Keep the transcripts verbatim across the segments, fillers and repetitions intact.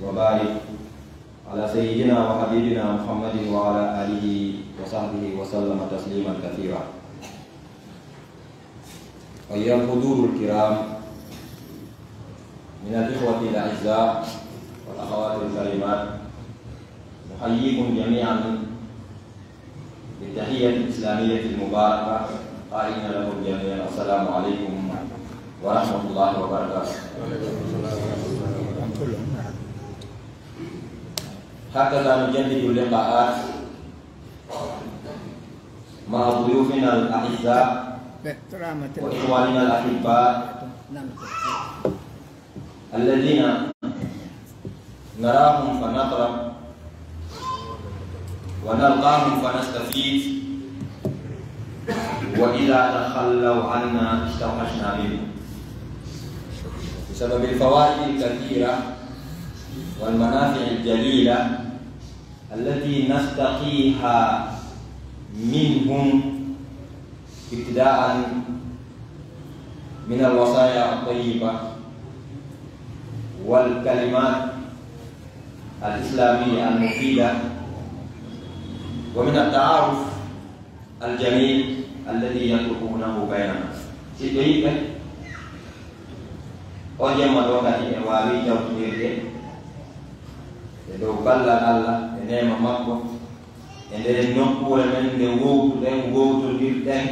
وبارك على سيدنا وحبيبنا محمد وعلى آله وصحبه وسلم تسليما كثيرا. أيها الحضور الكرام من الإخوة الأعزاء والأخوات الكريمات، نحييكم جميعا بالتحية الإسلامية المباركة، قائلين لكم جميعا: السلام عليكم ورحمة الله وبركاته. هكذا نجدد اللقاءات مع ضيوفنا الأعزاء وإخواننا الأحباء الذين نراهم فنطرب ونلقاهم فنستفيد، وإذا تخلوا عنا استوحشنا منهم بسبب الفوائد الكثيرة والمنافع الجليلة التي نستقيها منهم، ابتداء من الوصايا الطيبة والكلمات الإسلامية المفيدة، ومن التعارف الجميل الذي يطرحونه بيننا. Siɗɗo yiɗɓe, o jemma ɗo kadi en waawi jawtinirde e dow ballal Allah e neema makko e nder nokkuure men nde wowtuɗen, wowtondirɗen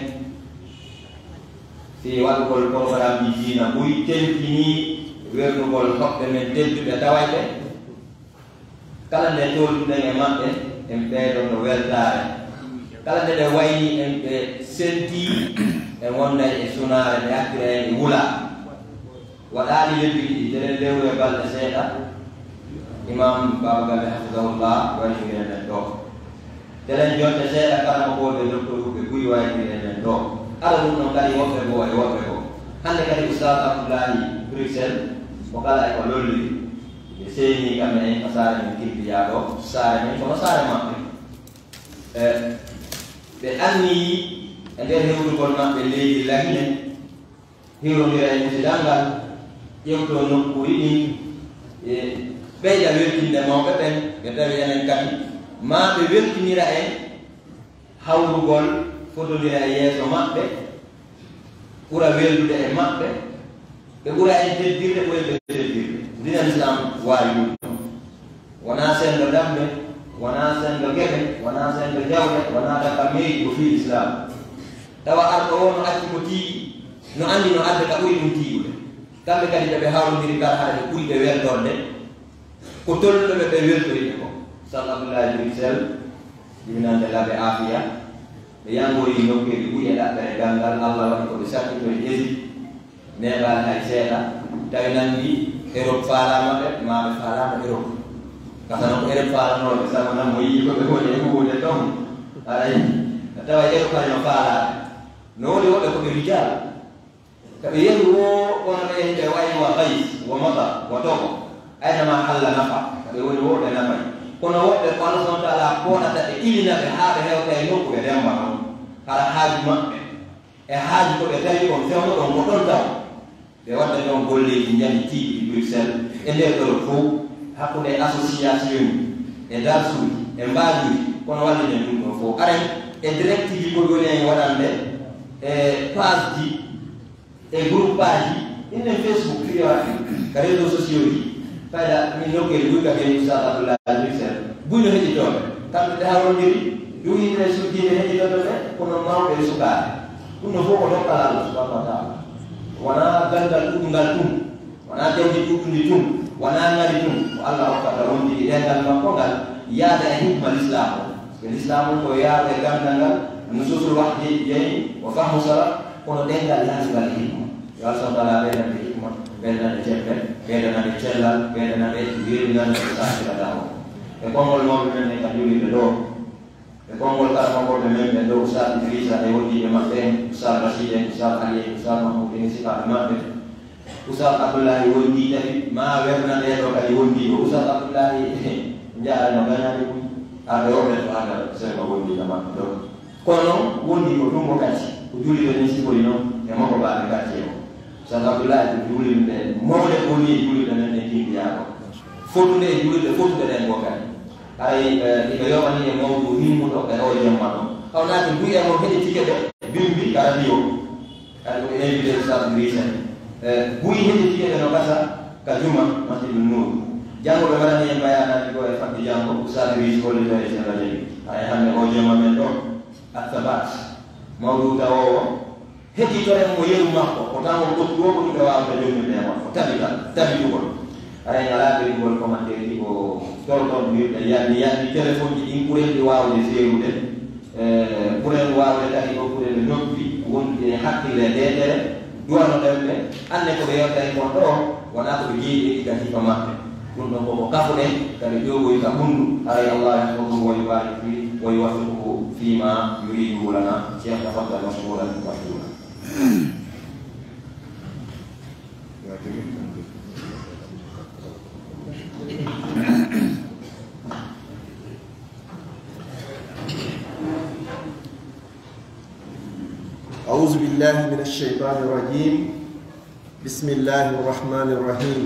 fii waɗugol programmeji diina buy tentinii wernugol hoɓɓe men tedduɓe tawayɓe. Kala nde toltuɗen e maɓɓe, en ɓeydoto weltaare. Kala nde ɓe waynii en, ɓe sentii, en wonday e sunaare, ɓe accira en e wula. Waɗaali lebbi ɗiɗi, eɗen lewru e balɗe seeɗa, Imam Baba Galle hafidahullah waylirii men ɗo. Telen jonte seeɗa, karamokooɓe, doktoruuɓe buy waylirii men ɗo. Ara ɗum ɗon kadi woɓɓe goo e woɓɓe goo. Hannde kadi Oustaz Abdoulaye Bruxelles, ko kala e ko lolliri. Ɓe seenii kam en ko saare men Kimpiyaa ɗo, saare men kono saare maɓɓe. E, ɓe anniyii e nder hewtugol maɓɓe leydi Lagine, hiwrondira e musidal ngal, ƴeewtoo nokkuuji ɗin, e, ɓeyda weltinde mawɓe ɓen, ɓe tawi enen kadi, maa ɓe weltinira en hawrugol, fotondira e yeeso maɓɓe, ɓura weldude e maɓɓe, ɓe ɓura en teddirde, ɓuri ɓe teddirde. Diina Lislaam waawi ɗum. Wonaa sendo Dammbe, wonaa sendo Gede, wonaa sendo Jawle, wonaa Dakar mairie, ko fii Lislaam. Tawa arɗo o no acci ko tiiɗi, no anndi no adda ka ɓuri ɗum tiiɗude. Kamɓe kadi ɓe ɓe hawrondiri kala hara ɓe ɓuri ɓe weldorde. Ko tolluɓe ɓe ɓe weltori ɓe ko. Sal Abdoulaye Bruxelles, jibinande Labe Afia, ɓe yangorii nokkeeli buy e ɗaɓɓere ganndal, Allah waɗi ko ɓe sakkitoyi Égypte. Neeɓaani hay seeɗa, tawi nanndi Europe faalaama ɓe, maa ɓe faalaama Europe. Kasano ko Europe faalanooɓe, sabu nan mo yii ko ɓe woni e huwude toon. Aray, tawa Europe hay no faalaaɓe. No woni woɓɓe ko ɓe rijaal. Ka ɓe yehi wo, kono ɓe yehi ɓe wayi wa Kays, wa Matar, wa Togo. Ayna ma halla nafa, ka ɓe woni wo ɓe nafay. Kono woɓɓe ko Allah subhanahu wa ta'ala koɗata ɓe, ilina ɓe haa ɓe hewta e nokku ɓe demba toon. Hara haaju maɓɓe. E haaju ko ɓe tawi on fewndo ɗon ko ɗon taw. Ɓe wadda ɗon golleeji njahi tiiɗi Bruxelles e nder Europe fof, hakkunde association e darsuuji e mbaajuuji, kono wallinen ɗum ɗon fof. Aren e direct ji ko woni en waɗande e page ji e groupe aji, innen Facebook, fiyawaati ka réseaux sociaux ji, fayda min nokkeeli buy ka ɓen Oustaz Abdoulaye Bruxelles, buy no heɗitooɓe. Kamɓe ɓe hawrondiri, ɗum yimɓe suddiiɓe heɗitoto ɓe, kono mawɓe e sukaaɓe. Ɗum no fof ko dokkal Allah subhanahu wa ta'ala. Wonaa ganndal ɗuɗungal tun, wonaa jawdi ɗuɗundi tun, wonaa ŋari tun, ko Allah hokkata wonde e ɗemngal makko ngal yaada e hikma Lislaam o. Ko Lislaam o ko yaada e ganndal ngal, nusuusul wahyi jeyi, o fahmu sara, kono ɗemngal yaadi ngal e hikma. Yo Allah subhanahu wa ta'ala ɓeydana ɓe hikma, ɓeydana ɓe cembe, ɓeydana ɓe cellal, ɓeydana ɓe weeɓinal ko saakira daawo. E konngol mawɓe men en ka juulirde ɗo, e konngol karamokooɓe men ɓe ɗo, Oustaz Idrissa e wondiiɓe maɓɓe en, Oustaz Rachid en, Oustaz Ali en, Oustaz Mahmoud en, e sukaaɓe maɓɓe. Oustaz Abdoulahi wondii kadi, ma werna ɓee ɗo kadi wondiiɓe. Oustaz Abdoulahi njaarano gañaade ɗum, arde o ɓen to hannde sema wondiiɓe maɓɓe ɗo. Kono noon, wondi ko ɗum o kadi, ko juulirde nden sifoyi noon, e makko baaɓe kadi e o. Oustaz Abdoulahi ko juulirde mawde ko woni e juulirde men ɗen Kimpiyaa ɗo. Fotude e juulirɗe fotude ɗen goo kadi. Haray, eh, hiɓe yoɓani e mawdu himmuɗo e oo jemma ɗo. Hawnaaki buy e mo heɗitike ɓe bimbi ka radio. Kadi ko invité Oustaz Idriss en. Eh, buy heɗitike ɓe no gasa ka juma Masjidul Nur. Janngo ɓe waɗani en bayaanaaji goo e fadde janngo, Oustaz Idriss hollitoye e radio. Haray hannde oo jemma men ɗo, Athabat. Mawdu tawoowo, heɗitoren mo yeru makko, ko taw on ɓoccoowo ko ɗiɗo waawata jonnirde e makko, tabita, tabitugol. Haray ngalaa ɓeydugol commentaire ji ko toltondirɗe, yalni, yalni téléphone ji ɗin ɓuren ɗi waawde seerude, eh, ɓuren waawde kadi hokkude ɓe noppi wondude e hakkille e deeƴere, duwanoɗen ɓe, anne ko ɓe yewta e kon ɗoo, wonaa ko ɓe jeyi e ɗi ka sifa maɓɓe. Ɗum ɗon koko kafuɗen, kadi ƴoogoy ka ɓunndu, haray Allah yahfazuhu wa yubarik fih, wa yuwaffiquhu fima yuriduhu lana. Cheikh, tafaddal mashkuran ma'juran. أعوذ بالله من الشيطان الرجيم. بسم الله الرحمن الرحيم.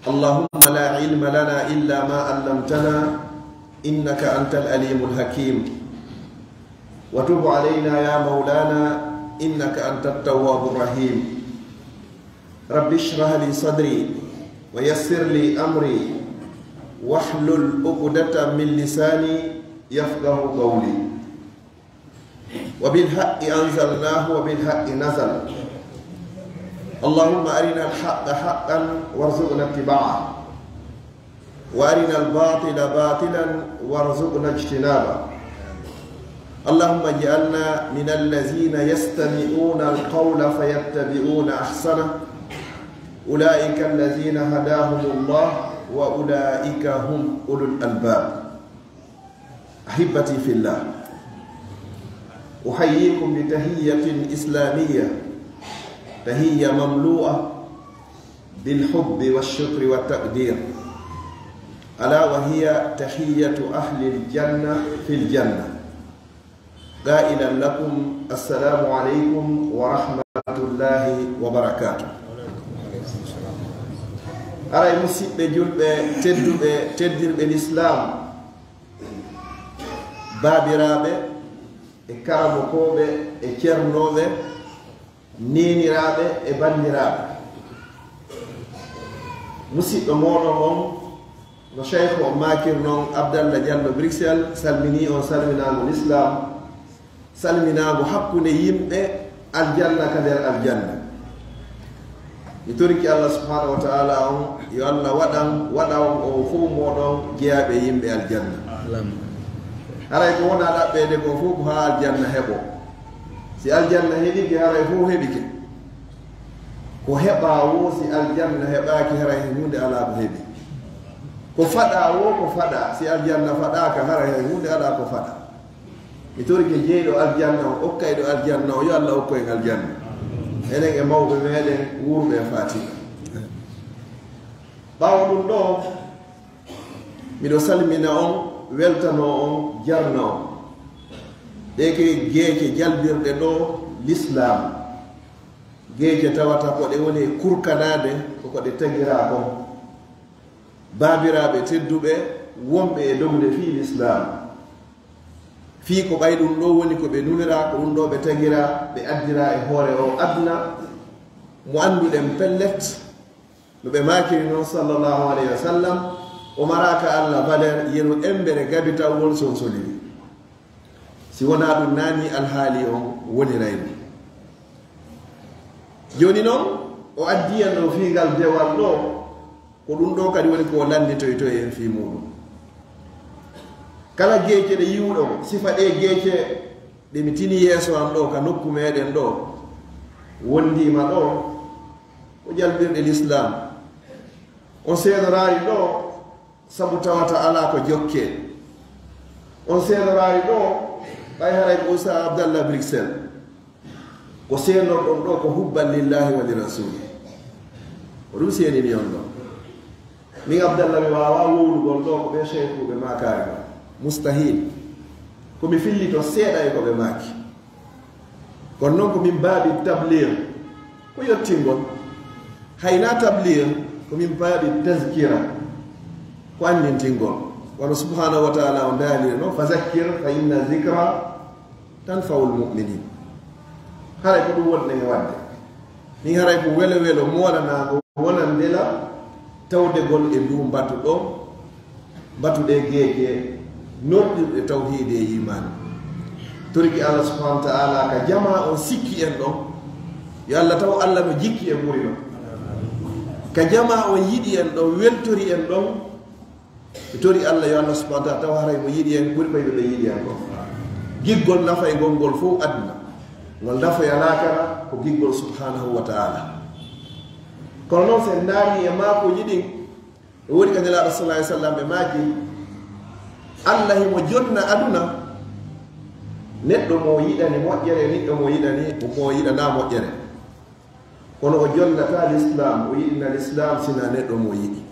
اللهم لا علم لنا إلا ما علمتنا إنك أنت العليم الحكيم. وتب علينا يا مولانا إنك أنت التواب الرحيم. رب اشرح لي صدري ويسر لي أمري واحلل عقدة من لساني يفقه قولي. وبالحق أنزلناه وبالحق نزل. اللهم أرنا الحق حقا وارزقنا اتباعه، وأرنا الباطل باطلا وارزقنا اجتنابه. اللهم اجعلنا من الذين يستمعون القول فيتبعون أحسنه. أولئك الذين هداهم الله وأولئك هم أولو الألباب. أحبتي في الله، أحييكم بتحية إسلامية، تحية مملوءة بالحب والشكر والتقدير، ألا وهي تحية أهل الجنة في الجنة، قائلا لكم: السلام عليكم ورحمة الله وبركاته. Aray, musiɓɓe julɓe tedduɓe, teddirɓe Lislaam, baabiraaɓe e karamokooɓe e ceernooɓe, neeniraaɓe e banndiraaɓe, musiɗɗo mooɗon on, no Cheikh on maakir non, Abdallah Diallo Bruxelles, salminii on salminaango Lislaam, salminaango hakkunde yimɓe aljanna ka nder aljanna. Mi torike Allah subhanahu wa ta'ala on, yo Allah waɗan, waɗa on, on fow mooɗon jeyaaɓe yimɓe aljanna. Amin. Haray ko wona ɗaɓɓeede kon fow ko haa aljanna heɓo. Si aljanna heɓike, haray fow heɓike. Ko heɓaa woo, si aljanna heɓaaki, haray hay huunde alaa ko heɓi. Ko faɗaa woo, ko faɗaa, si aljanna faɗaaka, haray hay huunde alaa ko faɗaa. Mi torike jeyɗo aljanna on, okkayɗo aljanna on, yo Allah okku en aljanna. Enen e mawɓe meɗen wuurɓe e Faatiha. Ɓaawo ɗum ɗoo, miɗo salmina on, weltanoo on, jarna on. Ɗee ke geece jalbirɗe ɗoo Lislaam. Geece tawata ko ɗe woni e kurkanaade ko ko ɗe tagiraa kon. Baabiraaɓe tedduɓe wonɓe e dogude fii Lislaam. Fii ko ɓay ɗum ɗoo woni ko ɓe nuliraa, ko ɗum ɗoo ɓe tagiraa, ɓe addiraa e hoore oo aduna, mo annduɗen pellet, no ɓe maakiri non, sallallahu alayhi wa sallam, o maraaka Allah valeur, yeru embere gabitawol sonsoliri. Si wonaa ɗum, naa nii alhaali on wonirayno. Jooni non, o addi en ɗoo fii ngal dewal ɗoo, ko ɗum ɗoo kadi woni ko o lannditoytoy en fii muuɗum. Kala geece ɗe yi'uɗon, sifa ɗee geece ɗe mi tini yeeso an ɗoo ka nokku meɗen ɗoo, wondiima ɗoo, ko jalbirɗe Lislaam. On seenoraali ɗoo, sabu tawata alaa ko jokkee. On seenoraali ɗoo, ɓay haray ko Oustaz Abdallah Bruxelles. Ko seenorɗon ɗoo ko hubban lillahi wa li rasuli. Ko ɗum seenini on ɗoo. Min Abdallah mi waawaa wowlugol ɗoo ko ɓee seykuuɓe maakaari ɗoo. Mustahil. Ko mi fillito seeɗa e ko ɓe maaki. Kono non ko min baabi tabliir. Ko yottingol. Hay naa tabliir, ko min baabi tazkira, ko anndintingol. Wano subhanahu wa taala o daaliri no, "Fa zakkir fa inna zikra tanfaul muminin." Haray ko ɗum wonɗen e waɗde. Min haray ko welo welo moolanaango wonande la tawdegol e ndu mbatu ɗo, mbatu ɗe geeƴe norɗirɗe tawhiide e imaani. Toriki Allah subhanahu wa taala ka jama on sikki en ɗon, yo Allah taw Allah no jikki en ɓuri non. Ka jama on yiɗi en ɗon, weltori en ɗon, mi tori Allah yo Allah subhanahu wa taala taw haray mo yiɗi en ɓuri ɓay ɓe yiɗi en ɗon. Giggol nafaygol ngol fof aduna, ngol nafoya laakara ko giggol subhanahu wa taala. Kono noon, so en ndaari e maakooji ɗin, e woodi ka Nelaaɗo sallallahu alaihi wasallam ɓe maaki, Allah himo jonna aduna, neɗɗo mo yiɗani moƴƴere, neɗɗo mo yiɗani, mo yiɗana moƴƴere. Kono o jonnata l'islam, o yiɗina l'islam sina neɗɗo mo yiɗi.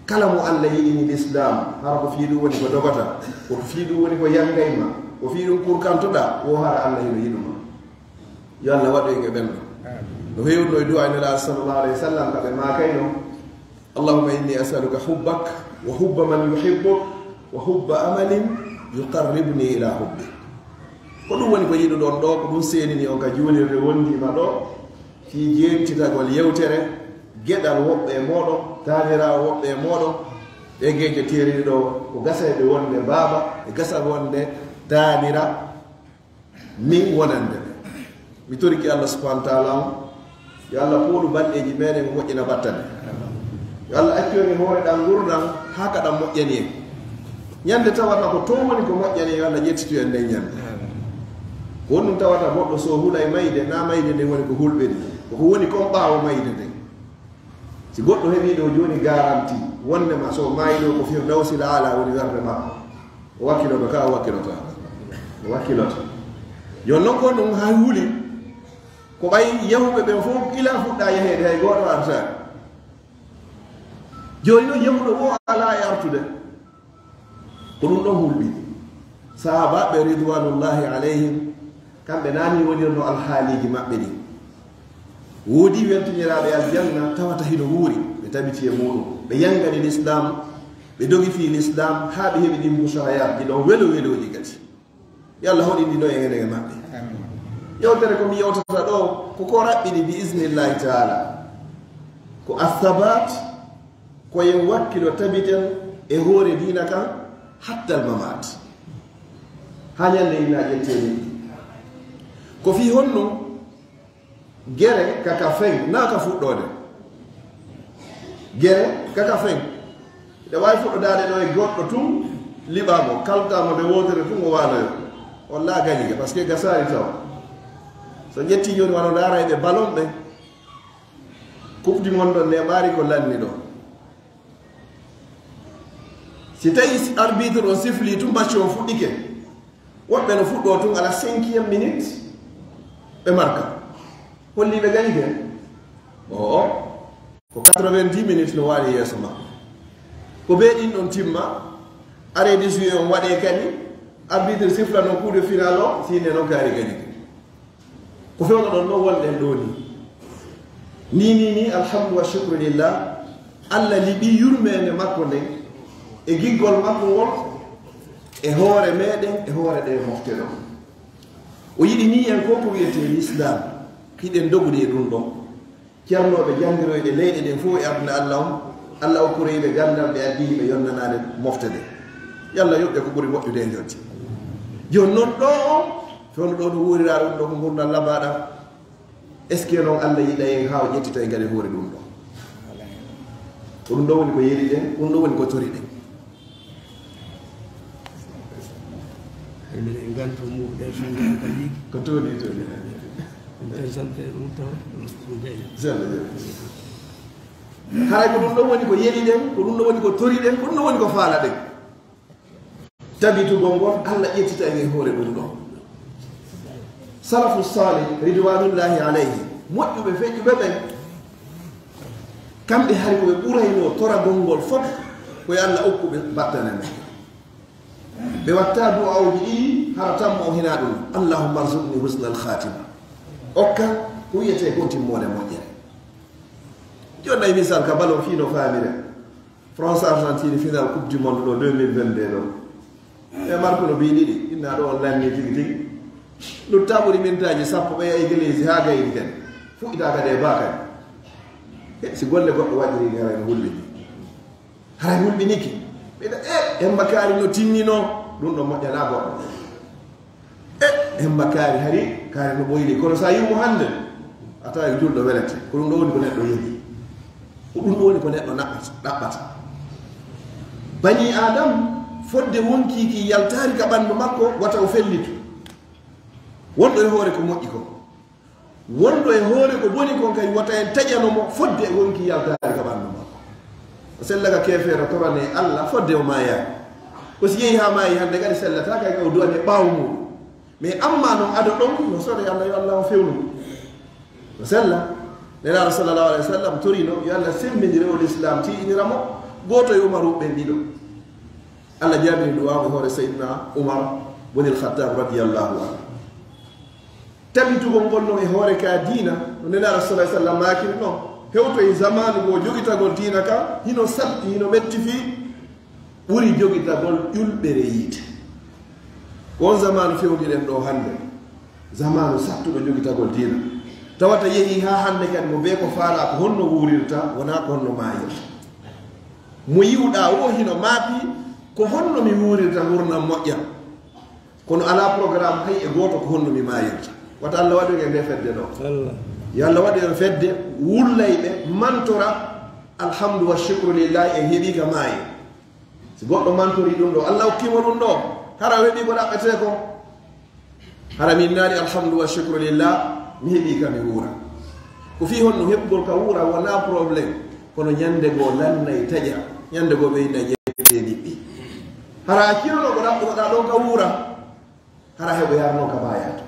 Kala mo Allah yiɗini l'islam, hara ko fii ɗum woni ko dogata, ko fii ɗum woni ko yangay ma, ko fii ɗum kurkantoɗa, wo hara Allah hino yiɗuma. Yo Allah waɗu en e ɓen ɗo. No heewno e du'a Nelaaɗo sallallahu alaihi wasallam, ka ɓe maakayno, "Allahumma inni as'aluka hubbak wa hubba man yuhibbuk wa hubba amalin yuqarribuni ila hubbik." Ko ɗum woni ko yiɗuɗon ɗo, ko ɗum seenini on ka juulirde wondiima ɗo, fii jeentitagol yewtere, geɗal woɓɓe e mooɗon, taaniraawo woɓɓe e mooɗon, ɓe geeƴe teeriri ɗo, ko gasayɓe wonde baaba, e gasa wonde taanira, min wonande ɓe. Mi toriki Allah subhanahu wa taala on, yo Allah poolu balɗeeji meɗen, o moƴƴina battane. Yo Allah accu en e hoore ɗan ngurndan haa ka ɗan moƴƴani en. Ñande tawata ko toon woni ko moƴƴani, yo Allah ƴettitu en nden ñande. Ko honɗum tawata goɗɗo so hulay mayde, na mayde nden woni ko hulɓini, ko ko woni kon ɓaawo mayde nden. Si goɗɗo heɓii ɗo jooni garanti, wonnde ma so maayi ɗo ko Firdawsil Aala woni werde makko, o wakkiloto ka, o wakkiloto, o wakkiloto. Yo non kon ɗum hay huli, ko ɓay yahuɓe ɓen fof ila fuɗɗa yaheede, hay gooto artaani. Jooni non yahuɗo o alaa e artude. Ko ɗum ɗon hulɓi. Sahaabaaɓe ridwanullahi alayhim, kamɓe naani wonirno alhaaliiji maɓɓe ɗin. Woodi weltiniraaɓe aljanna tawata hino wuuri, ɓe tabiti e muuɗum. Ɓe yangani l'islam, ɓe dogi fii l'islam, haa ɓe heɓi ɗin busharayaat, ɗi ɗon welo welooji kadi. Yo Allah hoɗinɗino en enen e maɓɓe. Yewtere ko mi yewtata ɗo, ko ko raɓɓiɗi bi iznillahi taala. Ko athabaat, ko en wakkilo tabiten e hoore diina kan hattal mamaat. Haa ñande ina ƴettee min. Ko fii honno gere ka ka feŋ, naa ka fuɗɗoode. Gere ka ka feŋ. Nde waawi fuɗɗodaade ɗo e goɗɗo tun, liɓaa mo, kaltaa mo nde wootere tun o waaloyo. On laa gañi ka, parce que gasaali taw. So ƴetti jooni wano ndaara e ɓe ballon ɓe, coupe du monde on neeɓaari ko lanni ɗo. Si tawi arbitre on sifli tun match on fuɗɗike, woɓɓe no fuɗɗoo tun ala cinquième minute, ɓe marka. Holli ɓe gañike? Oo. Ko quatre-vingt-dix minutes no waali yeeso ma. Ko bee ɗin ɗon timma, arrêt de jeu on waɗee kadi, arbitre sifla non coup de final o, si ne non kaari gañike. Ko fewno ɗon ɗo wonɗen ɗo ni. Ni, ni, ni, alhamdu wa shukru lillah. Allah liɓi yurmeende makko nden e giggol makko ngol e hoore meɗen, e hoore ɗe mofte ɗon. O yiɗi ni en ko ko wiyetee l'islam, hiɗen dogude e ɗum ɗon. Ceernooɓe janngiroyɓe leyɗe ɗen fof e aduna Allah on, Allah okkori ɓe ganndal, ɓe addi ɓe yonnanaade mofte ɗe. Yo Allah yoɓ ɓe ko ɓuri moƴƴude e njotti. Jooni non ɗo o, fewndo ɗo no wuurira ɗum ɗo ko ngurndan labaaɗan. Est-ce que non Allah yiɗay en haa o ƴettita en kadi hoore ɗum ɗo? Ko ɗum ɗo woni ko yeli ɗen, ɗum ɗo woni ko tori ɗen. Enen e nganto muɗum ɗen so ngaa kadi. Ko tooni tooni. Ɗum tan sante ɗum taw, ɗum gayna. Sella, sella. Haray ko ɗum ɗo woni ko yeli ɗen, ko ɗum ɗo woni ko tori ɗen, ko ɗum ɗo woni ko faala ɗen. Tabitugol ngol, Allah ƴettita en e hoore ɗum ɗo. Salafu salih, ridwanullahi alayhi, moƴƴuɓe feƴƴuɓe ɓen, kamɓe hari ko ɓe ɓuraynoo toragol ngol fof, ko yo Allah okku ɓe battane men. Ɓe watta du'aawuji ɗi, hara tammo o hinaa ɗum. "Allahumma arzuqni husnal khatima." Okka ko wiyetee ko timmoode moƴƴere. Yo nayi misal ka ballon fii no faamire. France Argentine final Coupe du Monde ɗo deux mille vingt-deux ɗo. E markuno bii ɗiɗi, inna ɗo on lanni tigi tigi. Ɗum taɓuri mintaaji sappo ɓe église haa gaydi kadi. Fuɗɗitaaka de baa kadi. E si golle goɗɗo waɗiri ni haray no hulɓini. Haray hulɓiniki. Ɓeyda e Emba Kaari no tinnino. Ɗum ɗo moƴƴanaa goɗɗo. E Emba Kaari hari, kaari no ɓoyri. Kono sa yi'u mo hannde, a tawa e julɗo welete. Ko ɗum ɗo woni ko neɗɗo yehi. Ko ɗum ɗo woni ko neɗɗo naɓɓata, ɗaɓɓata. Bani Adam, fodde wonkii ki yaltaari ka ɓanndu makko, wata o fellitu. Wonɗo e hoore ko moƴƴi ko. Wonɗo e hoore ko boni kon kay wata en taƴano mo fodde e wonkii yaltaari ka ɓanndu makko. O sella ka keefeero torane Allah fodde o maayaani. Ko si yehi haa maayi hannde kadi sellataa kay ka o du'ane ɓaawo muuɗum. Mais amma non ado ɗon no sore Allah yo Allah on fewnu. No sella. Nelaaɗo sallallahu alayhi wa sallam torino yo Allah semmbindire o l'islam tiiɗinira mo gooto e umaruɓe ɓen ɗiɗo. Allah jaabini du'aawu e hoore Seydina Umar bun al-Khattab radiyallahu anhu. Tabitugol ngol non e hoore ka diina, no Nelaaɗo sallallahu alayhi wa sallam maakiri non, hewto e zamaanu goo jogitagol diina ka hino satti, hino metti fii, ɓuri jogitagol ƴulɓere yiite. Ko on zamaanu fewndiren ɗo hannde, zamaanu sattuɗo jogitagol diina. Tawata yehi haa hannde kadi mo bee ko faalaa ko honno wuurirta, wonaa ko honno maayirta. Mo yi'uɗaa woo hino maapi, ko honno mi wuurirta ngurndan moƴƴan. Kono alaa programme hay e gooto ko honno mi maayirta. Wata Allah waɗu en e nde fedde ɗo. Allah. Yo Allah waɗu en fedde wullayɓe, mantora, alhamdu wa shukru lillahi, en heɓii ka maaye. Si goɗɗo mantori ɗum ɗo, Allah okkii mo ɗum ɗo, hara o heɓii ko ɗaɓɓetee ko? Hara min naali alhamdu wa shukru lillah, mi heɓii ka mi wuura. Ko fii honno heɓugol ka wuura wonaa problème, kono ñannde goo lannay taƴa, ñannde goo ɓeyda ƴettee liɓɓi. Hara a kilono ko ɗaɓɓunoɗaa ɗon ka wuura, hara heɓo yarno ka maayato.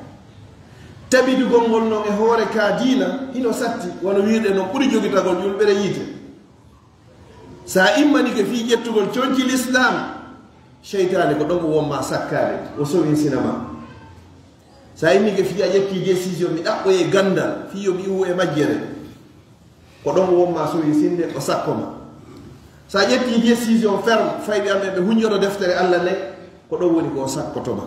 Tabitugol ngol non e hoore ka diina, hino satti, wano wi'uɗen non ɓuri jogitagol ƴulɓere yiite. Sa immanike fii ƴettugol conci l'islam, seytaane ko ɗon o wonma sakkaade, o sowinsina ma. Sa imminike fii a ƴetti décision, mi ɗaɓɓoye ganndal, fii yo mi iwu e majjere, ko ɗon o wonma sowinsinde, o sakko ma. Sa ƴetti décision ferme, fayɓe am ɓe ɓe hunjoto deftere Allah nde, ko ɗon woni ko o sakkoto ma.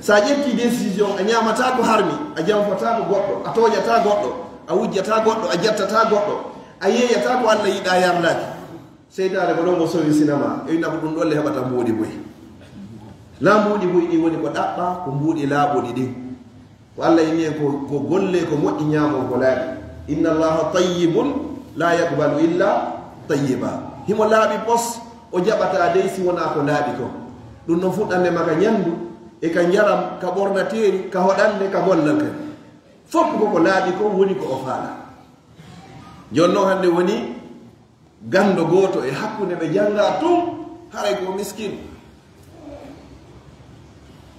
Sa ƴetti décision, a ñaamataa ko harmi, a janfotaa ko goɗɗo, a tooñataa goɗɗo, a wujjataa goɗɗo, a jattataa goɗɗo, a yeeyataa ko Allah yiɗaa yardaaki. Seytaane ko ɗon o sowinsina ma, e ina ko ɗum ɗon le heɓata mbuuɗi buy. Laa mbuuɗi buy ɗi woni ko ɗaɓɓa, ko mbuuɗi laaɓuɗi ɗin. Ko Allah inni en ko, ko golle ko moƴƴi ñaamon ko laaɓi. Inna Allaha tayyibun la yaqbalu illa tayyiba. Himo laaɓi pos, o jaɓataa dey si wonaa ko laaɓi kon. Ɗum ɗon fuɗɗande ma ka ñanndu, e ka njaram, ka ɓornateeri, ka hoɗannde, ka gollal kadi. Fof ko ko laaɓi kon woni ko o faala. Jooni non hannde woni ganndo gooto e hakkunde ɓe jannga tun, haray ko miskin.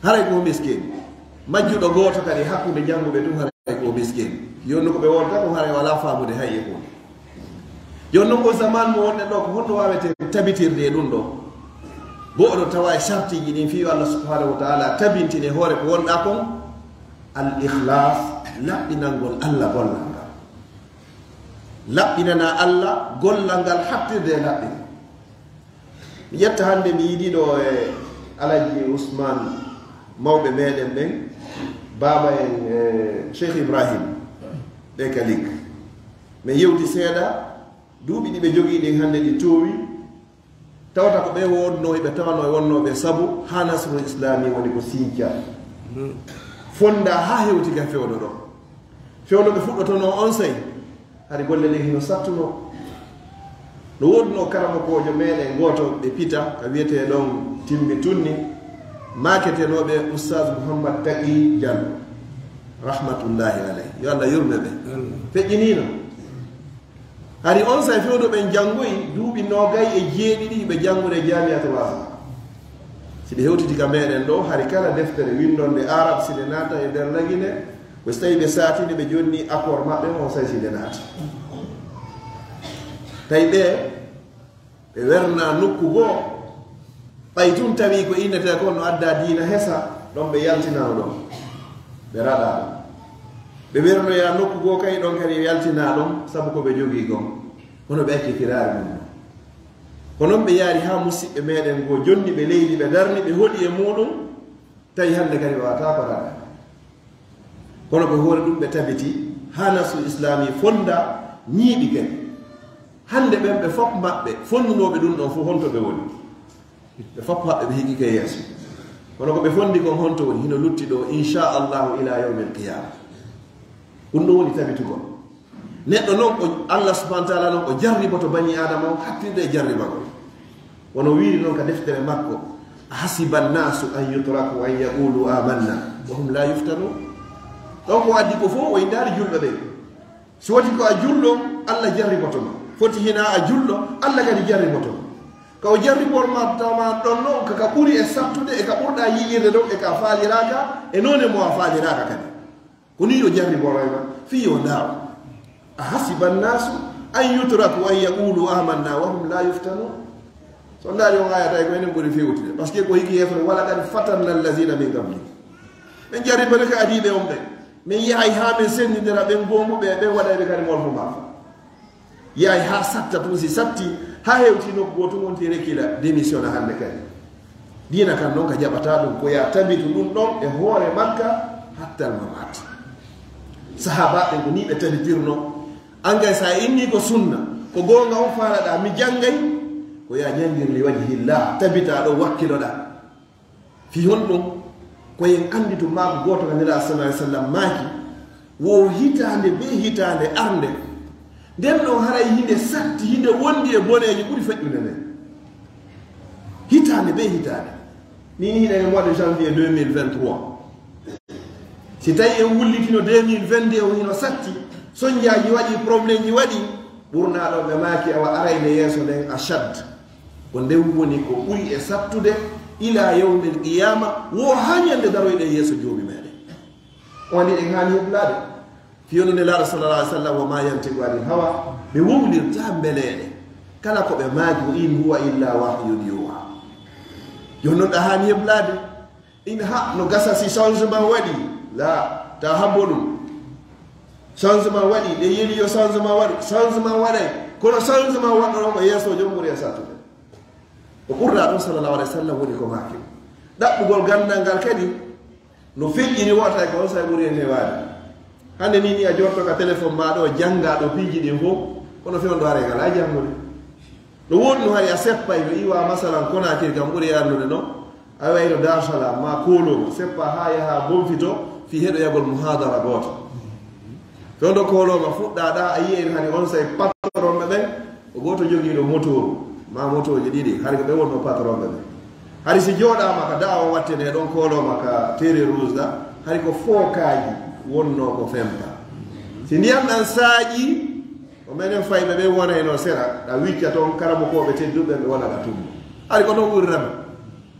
Haray ko miskin. Majjuɗo gooto kadi e hakkunde jannguɓe tun, haray ko miskin. Yonno ko ɓe wonta ko haray wala faamude hay e ko. Yonno ko zaman mo wonɗen ɗo, ko honno wawete tabitirde e ɗum ɗo? Bo oɗo tawa e sartiji ɗin fii yo Allah subhanahu wa ta'ala tabintine hoore ko wonɗa kon, al ikhlas, laɓɓinangol Allah gollal ngal. Laɓɓinana Allah gollal ngal hattirde e laɓɓin. Mi ƴetta hannde mi yiɗi ɗo e Alaji Ousmane, mawɓe meɗen ɓen, baaba en, e Cheikh Ibrahim, ɓe kalik. Mi yewti seeɗa, duuɓi ɗi ɓe jogii ɗin hannde ɗi toowi, tawata ko ɓe wonno, ɓe tawano e wonnooɓe sabu haa Nasrul Islami woni ko sinca. Fonda haa hewti ka fewdo ɗo. Fewdo ɓe fuɗɗotono on sey, hari golle ɗen hino sattuno. No woodunoo karamokoojo meɗen gooto ɓe pita, ka wiyetee ɗon Timmi Tunni, maaketenooɓe Oustaz Mouhammad Taqi Diallo, rahmatullahi alayh. Yo Allah yurme ɓe. Amin. Feƴƴiniino. Hari on sey fewdo ɓen janngoyi duuɓi noogay e jeeɗiɗi ɓe janngude Jamiyatul Azhar. Si ɓe hewtiti ka meɗen ɗo, hari kala deftere winndonde Arab si nde naata e nder Lagine, ɓe so tawi ɓe saatini, ɓe jonni accord maɓɓe, on sey si nde naati. Tawi ɓe, ɓe werna nokku goo, ɓay tun tawi ko innetee kon no adda diina hesa, ɗon ɓe yaltinano ɗon. Ɓe raɗa ɗon. Ɓe werloyaa nokku goo kay, ɗon kadi yaltinaa ɗon, sabu ko ɓe jogii kon. Kono ɓe acci kiraari mum non. Ko non ɓe yaari haa musiɓɓe meeɗen goo jonni ɓe leydi, ɓe darni, ɓe hoɗi e muuɗum, tawi hannde kadi ɓe waɗataa ko raɗa. Kono ko hoore ɗum ɓe tabiti haa nasu islaami fonda, ñiiɓi kadi. Hannde ɓen ɓe fof maɓɓe fonnunooɓe ɗum ɗon fof, honto ɓe woni? Ɓe fof maɓɓe ɓe higike yeeso. Kono ko ɓe fondi kon honto woni? Hino lutti ɗo, inchallahu, ila yawmil qiyama. Ɗum ɗo woni tabitugol. Neɗɗo non, o, Allah subhanahu wa taala non, o jarriboto bani Adama on, hattirde e jarribagol. Wono wiiri non ka deftere makko, "Ahasiba annasu an yutraku an yaqulu amanna wa hum la yuftanun." Ɗon ko addi ko fof, o indaali julɓe ɓen. Si woti ko a julɗo, Allah jarriboto ma. Foti hina a julɗo, Allah kadi jarriboto ma. Ka o jarribol ma, tama ɗon non, ka, ka ɓuri e sattude, e ka ɓurɗa yiɗirde ɗon, e ka faaliraaka, e noone mo a faaliraaka kadi. Ko ni yo jarribol ma, fii yo ndaaw. "Ahasiba annasu an yutraku an yaqulu amanna wa hum la yuftanun." So ndaari on aya, tawi ko enen ɓuri fewtude. Parce que ko hiki yeeso, "Wa laqad fatanna allazina min qablihim." Min jarribani ka adiiɓe on ɓen. Min yahay haa min senndindira ɓen goomuɓe, ɓen waɗayɓe kadi molfo maafa. Yahay haa satta tun, si satti, haa hewti nokku goo tun, on ti rekila, démission na hannde kadi. Diina kan non ka jaɓataa ɗum, ko ya tabitu ɗum ɗon e hoore makka hattal mamaati. Sahaabaaɓe ko nii ɓe tabitirno. An kay, so a inni ko sunna, ko goonga on faalaɗaa, mi janngay, ko ya janngir li wajhillah, tabitaa ɗo, wakkiloɗaa. Fii honɗum? Ko en annditu maaku gooto ka Nelaaɗo sallallahu alaihi wasallam maaki, wo hitaande bee hitaande arnde. Nden ɗon haray hinde satti, hinde wondi e boneeji ɓuri feƴƴude nden. Hitaande bee hitaande. Ni hiɗen e mois de janvier deux mille vingt-trois. Si tawi en wullitino deux mille vingt-deux o hino satti, sonjaaji waɗi, problèmeji waɗi, ɓurnaa ɗo ɓe maaki awa arayde yeeso nden ashad. Ko nden woni ko ɓuri e sattude ila yawmil qiyama, wo haa ñande daroyɗen yeeso Joomi meɗen. On waɗi en haani heblaade. Fii wonde Nelaaɗo sallallahu alaihi wasallam, "Wa ma yantiqu anil hawa," ɓe wowlirtaa mbeleeɗe. Kala ko ɓe maaki, "In huwa illa wahyun yuha." Jooni non ɗa haani heblaade. In ha, no gasa si changement waɗi. La, ta habbo ɗum. Changement waɗi, ɓe yeli yo changement waɗu. Changement waɗay. Kono changement waɗɗo ɗon ko yeeso jom ɓuri e sattude. O ɓurɗaa ɗon sallallahu alaihi wasallam woni ko maaki. Ɗaɓɓugol ganndal ngal kadi, no feƴƴiri wota ko on say ɓuri en hewaade. Hannde ni, ni a jotto ka téléphone ma ɗo, jannga ɗo piiji ɗin fof, kono fewndo are ngal a janngude. No woodi no hari a seppay, no iwa masalan Konaakiri kam ɓuri annude no, a wayno Dar Salaam ma Kooloma, seppa haa yaha bonfito fii heɗoyagol muhaadara gooto. Fewndo Kooloma fuɗɗa ɗa, a yi'ay hari on say patron ɓe ɓen, ko gooto jogiiɗo motooru, ma motooji ɗiɗi, hari ko ɓe wonno patron ɓe ɓen. Hari si jooɗaama ka da'awa wattene ɗon Kooloma ka Terre Rouge ɗa, hari ko fookaaji wonno ko fempa. Si ndiyan ɗan saaƴi, ko menen fayɓe ɓe wonayno sera, ɗa wicca ton karamokooɓe tedduɓe ɓe wona ɗa tumbo. Hari ko non ɓuri rame.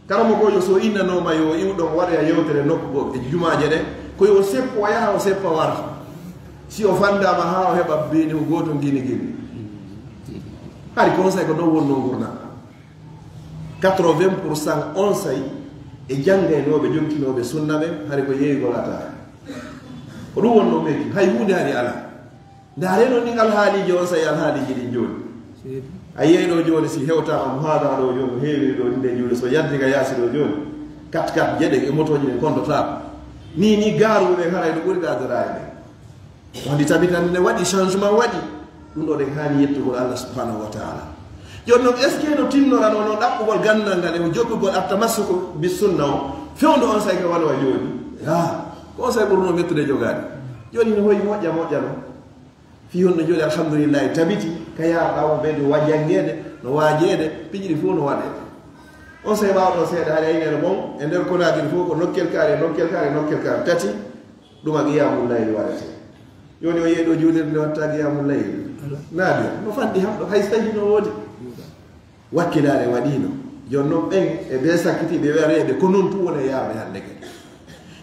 Karamokoojo so innanooma yo iw ɗon waɗoya yewtere nokku goo e jumaaje ɗen, ko yo seppo o yaha o seppa warta. Si o fandaama haa o heɓa beeni o gooto ngini ngini. Hari ko on say ko non wonno ngurndan. Quatre-vingts pour cent on say e janngaynooɓe, jontinooɓe sunna ɓen, hari ko yeeyugol ataa. Ko ɗum wonno meki, hay huunde hari alaa. Ndaaree non ɗin alhaaliiji on say alhaaliiji ɗin jooni. A yiyay ɗo jooni si hewtaama muhaadara ɗo jooni, no heewiri ɗo ɗin ɗe juuɗe, so yaddi ka yaasi ɗo jooni. Kat kat jeɗen e motooji ɗin kondotaako. Ni, ni gaaruɓe ɓen haray no ɓuri ɗaadiraade ɓen. Wandi tabitande ne waɗi, changement waɗi. Ɗum ɗo ɗen haani yettugol Allah subhanahu wa ta'ala. Jooni non, est-ce que no tinnorano non ɗaɓɓugol ganndal ngal e o joɓɓugol at-tamassuku bis sunna o, fewndo on say ka wano wa jooni? Yaa, ko on say ɓurno mettude jogaade. Jooni no hoyi moƴƴa moƴƴa non. Fii honno jooni alhamdulillahi tabiti, ka yaarɗa o ɓe no wa janngeede, no waajeede, piiji ɗi fof no waɗeede. On say ɓaawɗo seeɗa hari aynere mon, e nder Konaakiri fof ko nokkel kaari, nokkel kaari, nokkel kaari. Tati, ɗum a qiyamul layli waɗete. Jooni o yehi ɗo juulirde nde watta qiyamul layli. Naade, no fanɗi hamɗo, hay so tawi no woodi. Wakkilaare waɗiino. Jooni non ɓen e ɓe sakkitiiɓe wereeɓe, ko non tun woni e yaarde hannde kadi.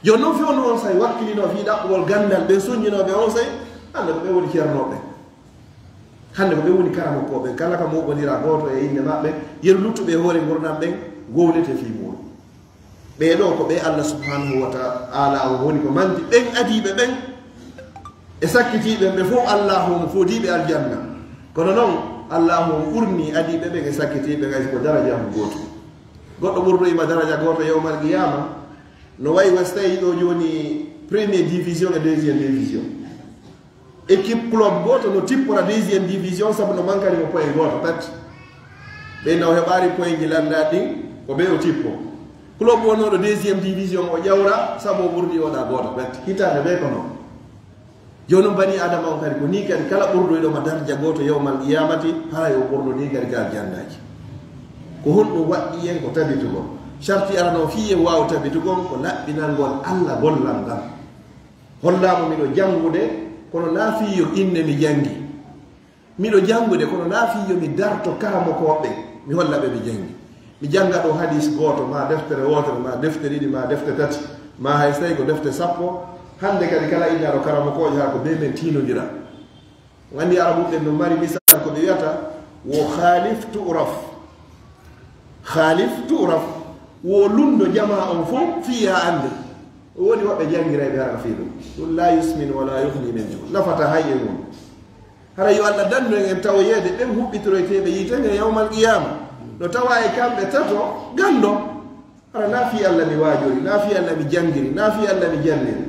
Jooni non fewndo on say wakkilino fii ɗaɓɓugol ganndal, ɓen sunnjinooɓe on say, hannde ko ɓe woni ceernooɓe. Hannde ko ɓe woni karamokooɓe, kala ka mooɓondira gooto e innde maɓɓe, yeru luttuɓe e hoore ngurndan ɓen, wowlete fii muuɗum. Ɓee ɗoo ko ɓe Allah subhanahu wa ta'ala o woni ko manti, ɓen adiiɓe ɓen, E sakkitiiɓe ɓe fof, Allaahu on foodiiɓe aljanna. Kono noon, Allaahu on ɓurni adiiɓe ɓen e sakkitiiɓe ɓen, hay so ko daraja on gootum. Goɗɗo ɓurdoyima daraja gooto yawmal qiyaama, no wayi wa so tawi ɗo jooni première division e deuxième division. Équipe club gooto no tippora deuxième division sabu no mankani mo point gooto pet. Ɓe no heɓaari point ji lanndaaɗi ɗin, ko ɓe o tippo. Club wonooɗo deuxième division o ƴawra sabu o ɓurdi oɗa gooto pet. Hitaande ɓe ko noon. Jooni noon bani Aadama on kadi ko nii kadi kala ɓurdoyɗo ma daraja gooto yawmal qiyaamati, haray o ɓurdo nii kadi ka aljannaaji. Ko honɗum waɗɗi en ko tabitugol? Sarti arano fii en waaw tabitugol ko laɓɓinangol Alla gollal ngal. Hollaama miɗo janngude, kono naa fii yo inne mi janngi. Miɗo janngude, kono naa fii yo mi darto karamokooɓe, mi holla ɓe mi janngi. Mi jannga ɗo hadiis gooto, maa deftere wootere, maa defte ɗiɗi, maa defte tati, maa hay so tawi ko defte sappo. Hannde kadi kala innaaɗo karamokoojo, haa ko bee men tiinondira. On anndi Arabuɓe no mari misal ko ɓe wiyata, wo khaalif tu'raf. Khaalif tu'raf, wo lunndo jamaa on fof fii yaa annde. O woni woɓɓe janngiray ɓe hara fii ɗum. Ɗum laa yusmin wa laa yughni min ju'. Nafata hay e mum. Hara yo Alla dandu en en tawoyeede ɓen huɓɓitoroyteeɓe yiite nge yawmal qiyaama. No tawa e kamɓe tato ganndo. Hara naa fii Alla mi waajori, naa fii Alla mi janngiri, naa fii Alla mi janniri.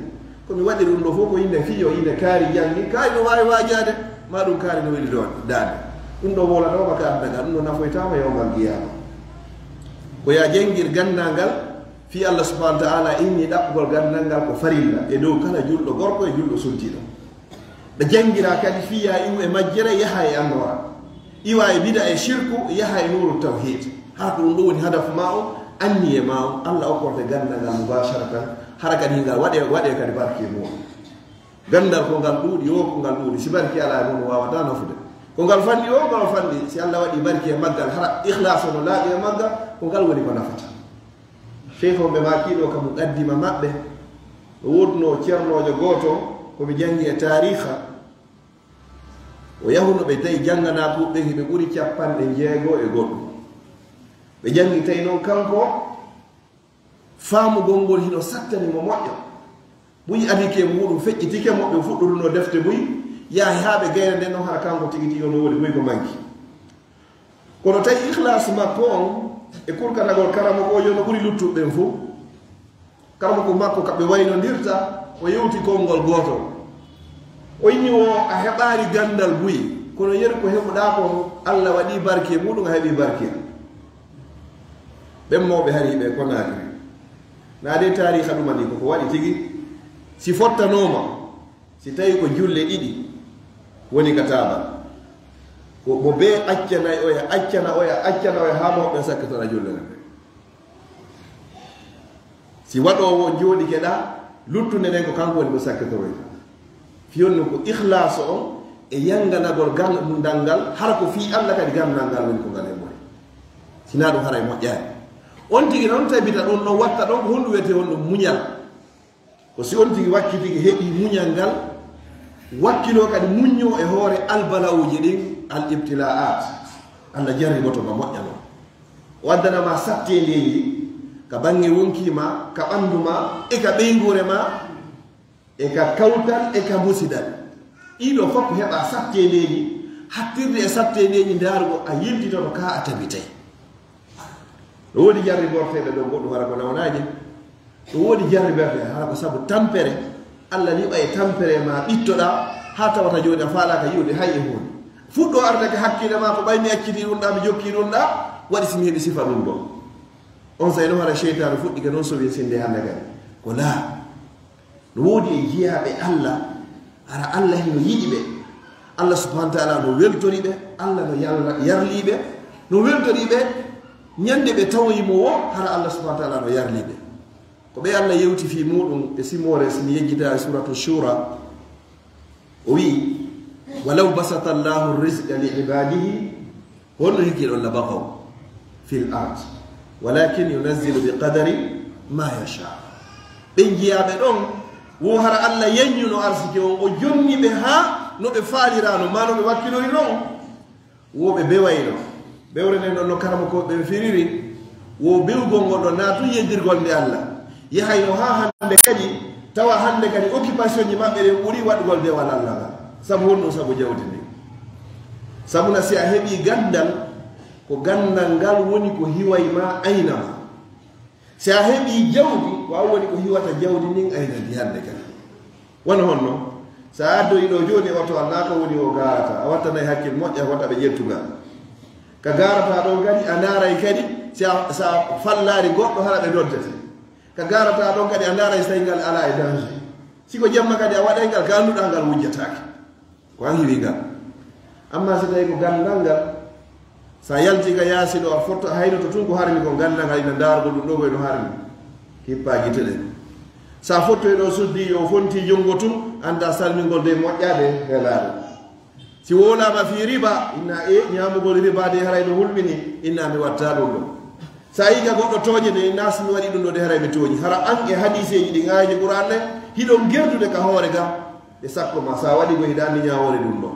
Ko mi waɗiri ɗum ɗo fof ko ine fiyo, ine kaari janngi, kaari no waawi waajaade, maa ɗum kaari no weli ɗo daande. Ɗum ɗo wowlanooma ka aduna ka, ɗum ɗo nafoytaama yawmal qiyaama. Ko yaa janngir ganndal ngal, fii Alla subhaanahu wa ta'aala inni ɗaɓɓugol ganndal ngal ko farilla e dow kala julɗo gorko e julɗo suntiiɗo. Ɓe janngira kadi fii yaa iwu e majjere, yaha e annoora, iwa e bida e shirku, yaha e nuuru tawhiid. Hara ko ɗum ɗo woni hadafu maa on, anniye maa on, Alla okkorte ganndal ngal mubaasharatan, hara kadi ngal waɗe, waɗe kadi barke mum. Ganndal ko ngal ɗuuɗi, o ko ngal ɗuuɗi, si barke alaa e mum, waawataa nafude. Ko ngal fanɗi, o ko ngal fanɗi, si Alla waɗi barke e maggal, hara ikhlaasu no laaɓi e maggal, ko ngal woni ko nafata. Sheikh on ɓe maa kiiɗo ka muqaddima maɓɓe, no woodunoo ceernoojo gooto, ko mi janngi e taariikha, o yahuno ɓe tawi jannganaaku ɓen hiɓe ɓuri capanɗe njeego e goɗɗum. Ɓe janngi tawi noon kanko, faamugol ngol hino sattani mo moƴƴo. Buy adike muuɗum feƴƴitike mo, ɓe fuɗɗuruno defte buy, yahi haa ɓe gayna nden noon hara kanko tigi tigi no woodi buy ko manki. Kono tawi ikhlaasu makko on e kurkanagol karamokoojo no ɓuri luttuɓe ɓen fof. Karamoko makko ka ɓe waynondirta, o yewti konngol gootol. O inni o a heɓaari ganndal buy, kono yeru ko heɓuɗaa kon, Alla waɗi barke muuɗum, a heɓi barke. Ɓen mawɓe hari ɓe Konaakiri. Naa de taariikha ɗuma ni koko waɗi tigi. Si fottanooma, si tawi ko julle ɗiɗi woni ka taabal, ko mo bee accanay oya, accana oya, accana oya, haa mawɓe sakkitora julle nden. Si waɗoowo on jooɗike ɗa, luttunde nden ko kanko woni ko sakkitoroyta. Fiyonno ko ikhlaasu on e yanganagol ganndal ngal, hara ko fii Alla kadi ganndal ngal woni ko ngal heɓori. Sinaa ɗum haray moƴƴaani. On tigi noon tabita ɗum ɗon watta ɗon ko honɗum wiyetee honɗum muñal. Ko si on tigi wakkitike heɓi muñal ngal, wakkiloo kadi muññoo e hoore albala'uuji ɗin, al ibtilaat. Alla jarriboto ma moƴƴa non. O addana ma satteendeeji ka baŋŋe wonkii ma, ka ɓanndu ma, e ka ɓeynguure ma, e ka kawtal, e ka musidal. Ɗii ɗoo fof heɓa satteendeeji, hattirde e satteendeeji ndaarugol a yiltitoto ka a tabitay. No woodi jarriborteeɓe ɗon goɗɗum hara ko nawanaaji. No woodi jarriberɗe hara ko sabu tampere. Alla liɓa e tampere ma ɓittoɗaa, haa tawata jooni a faalaaka yi'ude hay e huunde. Fuɗɗo arde ka hakkille ma ko ɓay mi acciti ɗum ɗa, mi jokki ɗum ɗa, waɗi si mi heɓi sifa ɗum ɗon. On saa'i no hara seytaane fuɗɗike non sowi sinde hannde kadi. Ko laa. No woodi e jiyaaɓe Alla, hara Alla hino yiɗi ɓe. Alla subhaanahu wa ta'aala no weltori ɓe, Alla no yalla-, yarlii ɓe, no weltori ɓe ñande ɓe tawoyi mo wo, hara Alla subhaanahu wa ta'aala no yarlii ɓe. Ko ɓe Alla yewti fii muuɗum e simoore, si mi yejjitaa e Suuratu Shuura, o wi'i, "Walaw basata Allahu rizqa li ibaadihi, honno hikki ɗon la bagaw fil ard, walakin yunazzilu bi qadari ma yasha." Ɓen jiyaaɓe ɗon, wo hara Alla yanñuno arsike on, o jonni ɓe haa no ɓe faaliraano, maa no ɓe wakkilori non. Wo ɓe bewayno. Bewre nden ɗon no karamokooɓe ɓen firiri, wo bewgol ngol ɗon naa tun yejjirgol nde Alla. Yahayno haa hannde kadi, Tawa hannde kadi occupation ji maɓɓe ɗen ɓuri waɗugol dewal Allah ngal. Sabu honɗum? Sabu jawdi ndin. Sabu na si a heɓii ganndal, ko ganndal ngal woni ko hiway ma, ayna ma. Si a heɓii jawdi, ko an woni ko hiwata jawdi ndin, ayna ndi hannde kadi. Wano honno? Si a addoyi ɗo jooni oto, alaa ko woni o gaarata, a wattanay hakkil moƴƴa, wata ɓe ƴettu ngal. Ka gaarata ɗon kadi, a ndaaray kadi, si a, si a fallaali goɗɗo, hara ɓe noddete. Ka gaarata ɗon kadi, a ndaaray si tawi ngal alaa e danger. Si ko jemma kadi a waɗay ngal, ka annduɗaa ngal wujjataake. Ko an hiwi ngal. Amma si tawi ko ganndal ngal, si a yalti ka yaasi ɗo, a fotto, a haynoto tun ko harmi kon, ganndal ngal ina ndaarugol ɗum ɗo ko ino harmi. Hippaa gite ɗen. Si a fottoyi ɗo suddi, yo fonti junngo tun, annda salmingol de moƴƴaade helaaɗo. Si wowlaama fii riba, inna e ñaamugol riba de haray no hulmini, inna mi watta ɗum ɗo. Si a yii ka goɗɗo tooñe de, inna si mi waɗi ɗum ɗo de haray mi tooñi. Hara an e hadiiseeji ɗin, aayeeji Qur'aan ɗen, hiɗon gerdude ka hoore ga, ɓe sakko ma, si a waɗi ko hiɗa anndi ñaawoore ɗum ɗo.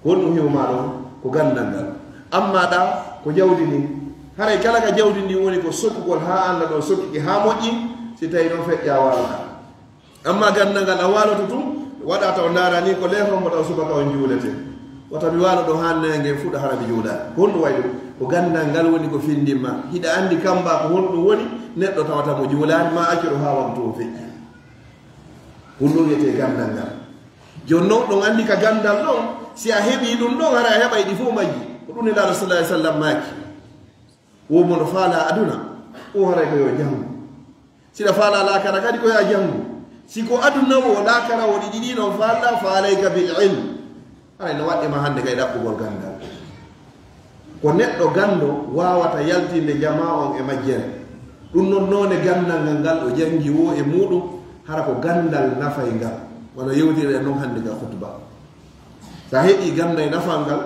Ko honɗum hiwma ɗon? Ko ganndal ngal. Amma ɗa, ko jawdi ndin. Haray kala ka jawdi ndin woni ko sokkugol haa annda ɗon sokkike haa moƴƴi, si tawi ɗon feƴƴa waala. Amma ganndal ngal a waaloto tun, waɗa taw ndaara ni ko leefan mo taw subaka on juulete. Wata mi waalo ɗo haa naange fuɗa hara mi juulaali. Ko honɗum wayi ɗum? Ko ganndal ngal woni ko findin ma. Hiɗa anndi kamba ko honɗum woni, neɗɗo tawata mo juulaali ma accoro haa waktu o feƴƴi. Ko ɗum wiyetee ganndal ngal. Jooni non, ɗon anndi ka ganndal ɗon, si a heɓii ɗum ɗon, hara a heɓay ɗi fof majji. Ko ɗum Nelaaɗo sallallahu alaihi wasallam maaki. Wo mo no faala aduna, o haray ko yo janngu. Si ɗa faala laakara kadi ko yo a janngu. Si ko aduna wo, laakara wo, ɗi ɗiɗi non faala, fa alayka bil ilm. Haray no waɗɗi ma hannde kay ɗaɓɓugol ganndal. Ko neɗɗo ganndo waawata yaltinde jamaa on e majjere. Ɗum non noone ganndal ngal, ngal o janngi wo e muuɗum, hara ko ganndal nafay ngal. Wano yewtirɗen non hannde ka khutba. Sa heɓii ganndal nafal ngal,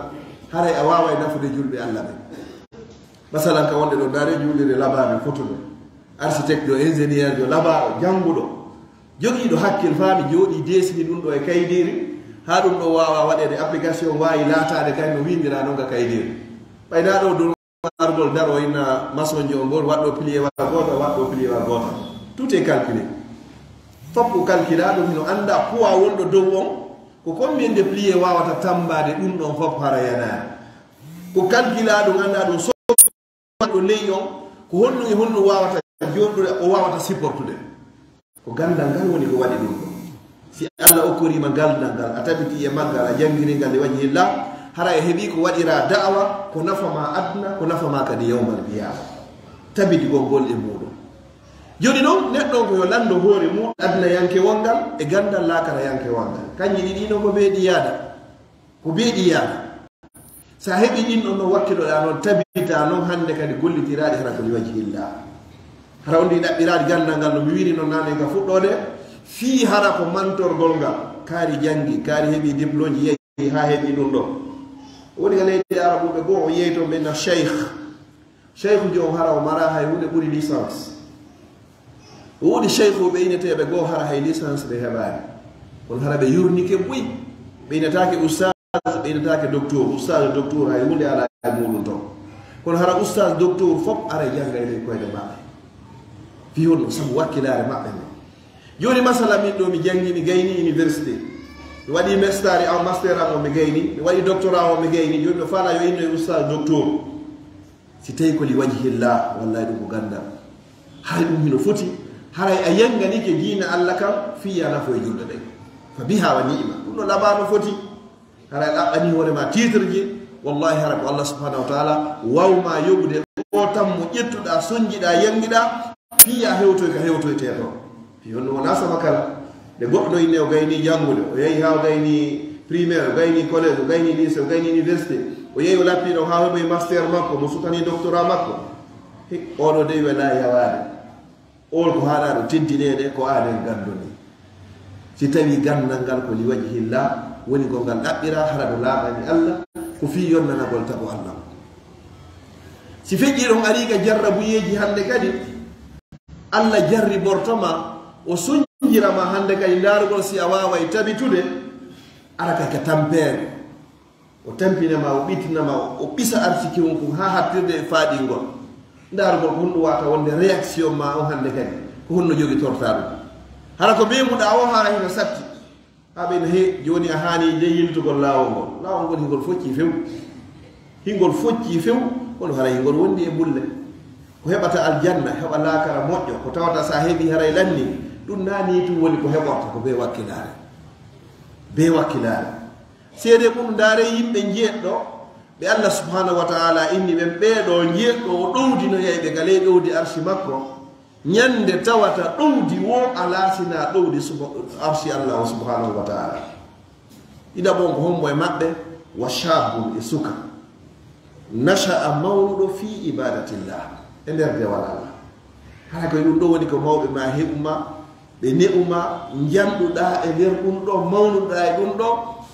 haray a waaway nafude julɓe Allah ɓen. Masalan, ka wonde ɗo, ndaare juulirde labaaɓe fotude. Architecte jo, ingénieur jo, labaaɗo, jannguɗo, jogiiɗo hakkil, faami, jooɗii, deesini ɗum ɗo e kaydiiri, haa ɗum ɗo waawa waɗeede application, waawi laataade kay no winndiraa non ka kaydiiri. Ɓay naa ɗo dow argol daro, inna maçon jo on, ngol waɗɗo pilier wa gooto, waɗɗo pilier wa gooto. Tout est calculé. Fof ko calculé, ɗum hino annda poids wonɗo dow on, ko combien de plié waawata tammbaade ɗum ɗon fof hara yanaani. Ko calculé ɗum, annda ɗum so waɗɗo ley on, ko honɗum e honɗum waawata jooɗude, o waawata supportude. Ko ganndal ngal woni ko waɗi ɗum ɗo. Si Allah okkoriima ganndal ngal, a tabitii e maggal, a janngiri ngal e wajhi Allah, hara a heɓii ko waɗiraa da'awa, ko nafa ma aduna, ko nafa ma kadi yawmal qiyaama. Tabitigol ngol e muuɗum. Jooni non, neɗɗo on ko yo lanndo hoore mum, adunayankewol ngal e ganndal laakarayankewol ngal. Kanji ɗiɗi non ko beeɗi yaada. Ko beeɗi yaada. Sa heɓii ɗin ɗon no wakkiloɗaa non, tabitaa non hannde kadi gollitiraaɗi hara ko li wajhillah. Hara on ɗi ɗaɓɓiraaɗi ganndal ngal no mi wiiri non naane ka fuɗɗoode, fii hara ko mantorgol ngal. Kaari janngi, kaari heɓii diplôme ji, yehi haa heɓii ɗum ɗo. O woni ka leydi Arabuɓe goo, o yehi toon ɓe na cheikh. Cheikhuujo on hara o maraa hay huunde ɓuri licence. Woodi cheikhuuɓe ineteeɓe goo hara hay licence ɓe heɓaani. Kono hara ɓe yurnike buy. Ɓe inetaake ustaz, ɓe inetaake docteur. Ustaz, docteur hay huunde alaa e muuɗum toon. Kono hara ustaz, docteur fof ara jannga e ley koyɗe maɓɓe. Fii honno? Sabu wakkilaare maɓɓe nden. Jooni masala min ɗo mi janngi, mi gayni université. Mi waɗi master am, master am o mi gayni. Mi waɗi doctorat o mi gayni. Jooni mi faala yo inno e ustaz, docteur. Si tawi ko li wajhillah, wallahi ɗum ko ganndal. Haray ɗum hino foti, haray a yanganike diina Allah kan, fii ya nafo e julɓe ɓen. Fa biha wa ni'ma. Ɗum no labaa no foti. Haray a ɗaɓɓani hoore ma titre ji, wallahi hara ko Allah subhanahu wa ta'ala waw ma yoɓude o tammo ƴettuɗaa, sonjiɗaa, yangiɗaa, fii ya hewtoy ka hewtoytee ɗo. Fii honno wonaa sama kala. Nde goɗɗo inne o gayni janngude, o yahi haa o gayni primaire, o gayni collège, o gayni lycée, o gayni université, o yahi o lappi ɗo haa o heɓoyi master makko, mo sutani doctorat makko. He, oɗo dey welaa yawaade. On ko haɗaa ɗo teddineede, ko aɗen ganndoni. Si tawi ganndal ngal ko li wajhillah, woni ko ngal ɗaɓɓiraa, hara ɗo laaɓani Allah, ko fii yonnanagol tago Allah. Si feƴƴi ɗon arii ka jarrabuyeeji hannde kadi, Allah jarriborto ma, o sunjira ma hannde kadi ndaarugol si a waaway tabitude, ara kay ka tampeere. O tampina ma, o ɓitina ma, o ɓisa arsiki on kun haa hattirde e faaɗingol. Ndaarugol ko honɗum wata wonde réaction ma on hannde kadi. Ko honno jogitortaa ɗum? Hara ko memuɗa o hara hino satti. Aɓe no he, joni a hani de yiltugol laawol ngol. Laawol ngol hingol focci few. Hingol focci few, kono hara hingol wondi e bulle. Ko heɓata aljanna, heɓa laakara moƴƴo, ko tawata sa heɓi haray lanni, ɗum na ni tun woni ko heɓorta ko be wakkilaare. Be wakkilaare. Seede mum ndaare yimɓe njeeɗɗo, ɓe Allah subhanahu wa ta'ala inni ɓen ɓeeɗo njeeɗɗo o ɗowdinoyay ɓe ka ley ɗowdi arshi makko. Ñande tawata ɗowdi wo alaa sina ɗowdi suba-, arshi Allah o subhanahu wa ta'ala. Ɗiɗaɓon ko hombo e maɓɓe? Wa shabbun e suka. Nasha'a mawnuɗo fi ibadatillah. E nder dewal Allah. Hara ko ɗum ɗo woni ko mawɓe ma heɓuma, ɓe ne'uma, njanɗuɗa e nder ɗum ɗo, mawnuɗa e ɗum ɗo.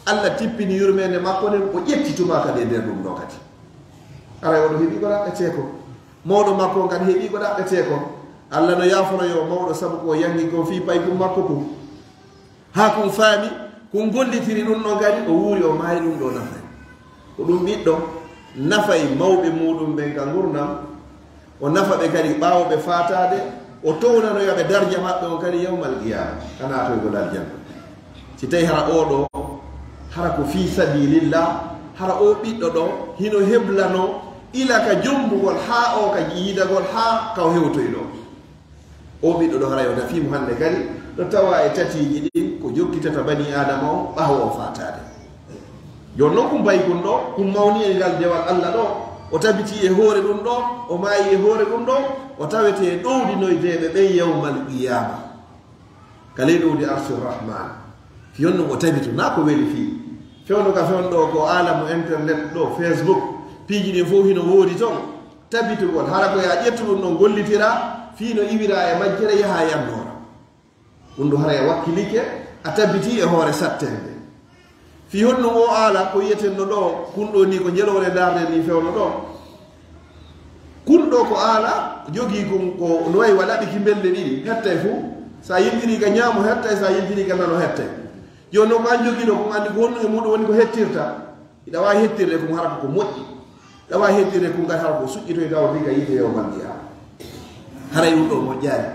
Allah tippini yurmeende makko nden, o ƴetti tuma kadi e nder ɗum ɗo kadi. Aray oɗo heɓi ko raɓɓetee ko. Mawɗo makko on kadi heɓi ko ɗaɓɓetee kon. Allah no yaaforo yo mawɗo sabu ko o yangi kon fii paykun makko kun. Haa kun faami, kun gollitiri ɗun ɗon kadi, o wuuri, o maayi, ɗun ɗoo nafay. Ko ɗun ɓiɗɗo nafay mawɓe muuɗun ɓen ka ngurndan, o nafa ɓe kadi ɓaawo ɓe faataade, o townanoya ɓe darja maɓɓe on kadi yawmal qiyaama, ka naatoygol aljanna. Si tawi hara oo ɗoo, hara ko fii sabilillah, hara oo ɓiɗɗo ɗoo hino heblano ila ka jombugol haa oo ka yiidagol haa ka o hewtoy ɗoo. Oo ɓiɗɗo ɗoo hara yo nafii mo hannde kadi, ɗo tawa e tatiiji ɗin ko jokkitata banii Aadama on ɓaawo o faataade. Jooni non kun bayi kun ɗoo, kun mawni e ngal dewal Allah ɗoo, o tabitii e hoore ɗun ɗoo, o maayi e hoore ɗun ɗoo, o tawete ɗowdinoyteeɓe ɓen yawmal qiyaama. Ka ley ɗowdi Arshur Rahman. Fii honɗun o tabitu, naa ko weli fii. Fewndo ka fewndo ɗoo ko aalamu internet ɗoo, Facebook, piiji ɗin fow hino woodi ton. Tabitugol, hara ko yo a ƴettu ɗun ɗon gollitira, fii no iwira e majjere yaha e annoora. Ɗun ɗoo hara a wakkilike, a tabitii e hoore sattende. Fii honɗun oo aala ko yi'eten no ɗoo, kun ɗoo nii ko njeloore ndaarden nii fewndo ɗoo. Kun ɗoo ko aala jogii kun ko no wayi wa laɓi kimbelde ɗiɗi, hettay fuu. Sa yiltirii ka ñaamo hettay, sa yiltirii ka nano hettay. Jooni non ko an jogii ɗoo, ko anndi ko honɗun e muuɗun woni ko hettirta. Hiɗa waawi hettirde kun hara ko ko moƴƴi. Hiɗa waawi hettirde kun kadi hara ko suƴƴitoyta on fii ka yiite yawmal qiyaama. Haray ɗun ɗoo moƴƴaali.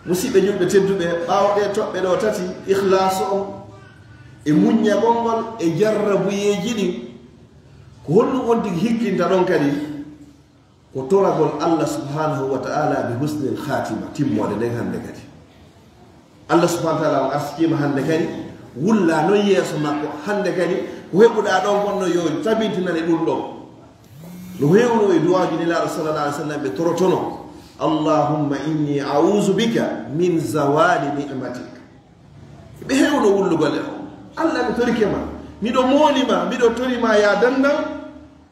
Musiɓɓe julɓe tedduɓe, ɓaawo ɗee toɓɓe ɗoo tati, ikhlaasu on, e muññagol ngol, e jarrabuyeeji ɗin, ko honɗun on tigi hikkinta ɗon kadi? Ko toragol Allah subhanahu wa ta'ala bi husnil khatima, timmoode nden hannde kadi. Allah subhanahu wa ta'ala on arsikiima hannde kadi, wulla non yeeso makko hannde kadi, ko heɓuɗaa ɗon kon no yo tabintinane ɗun ɗon. No heewno e du'aaji Nelaaɗo sallallahu alaihi wasallam ɓe torotono, "Allahumma inni a'udhu bika min zawali ni'matik." Ɓe heewno wullugol e o, "Allah, mi torike ma, miɗo mooli ma, miɗo tori ma ya dandan,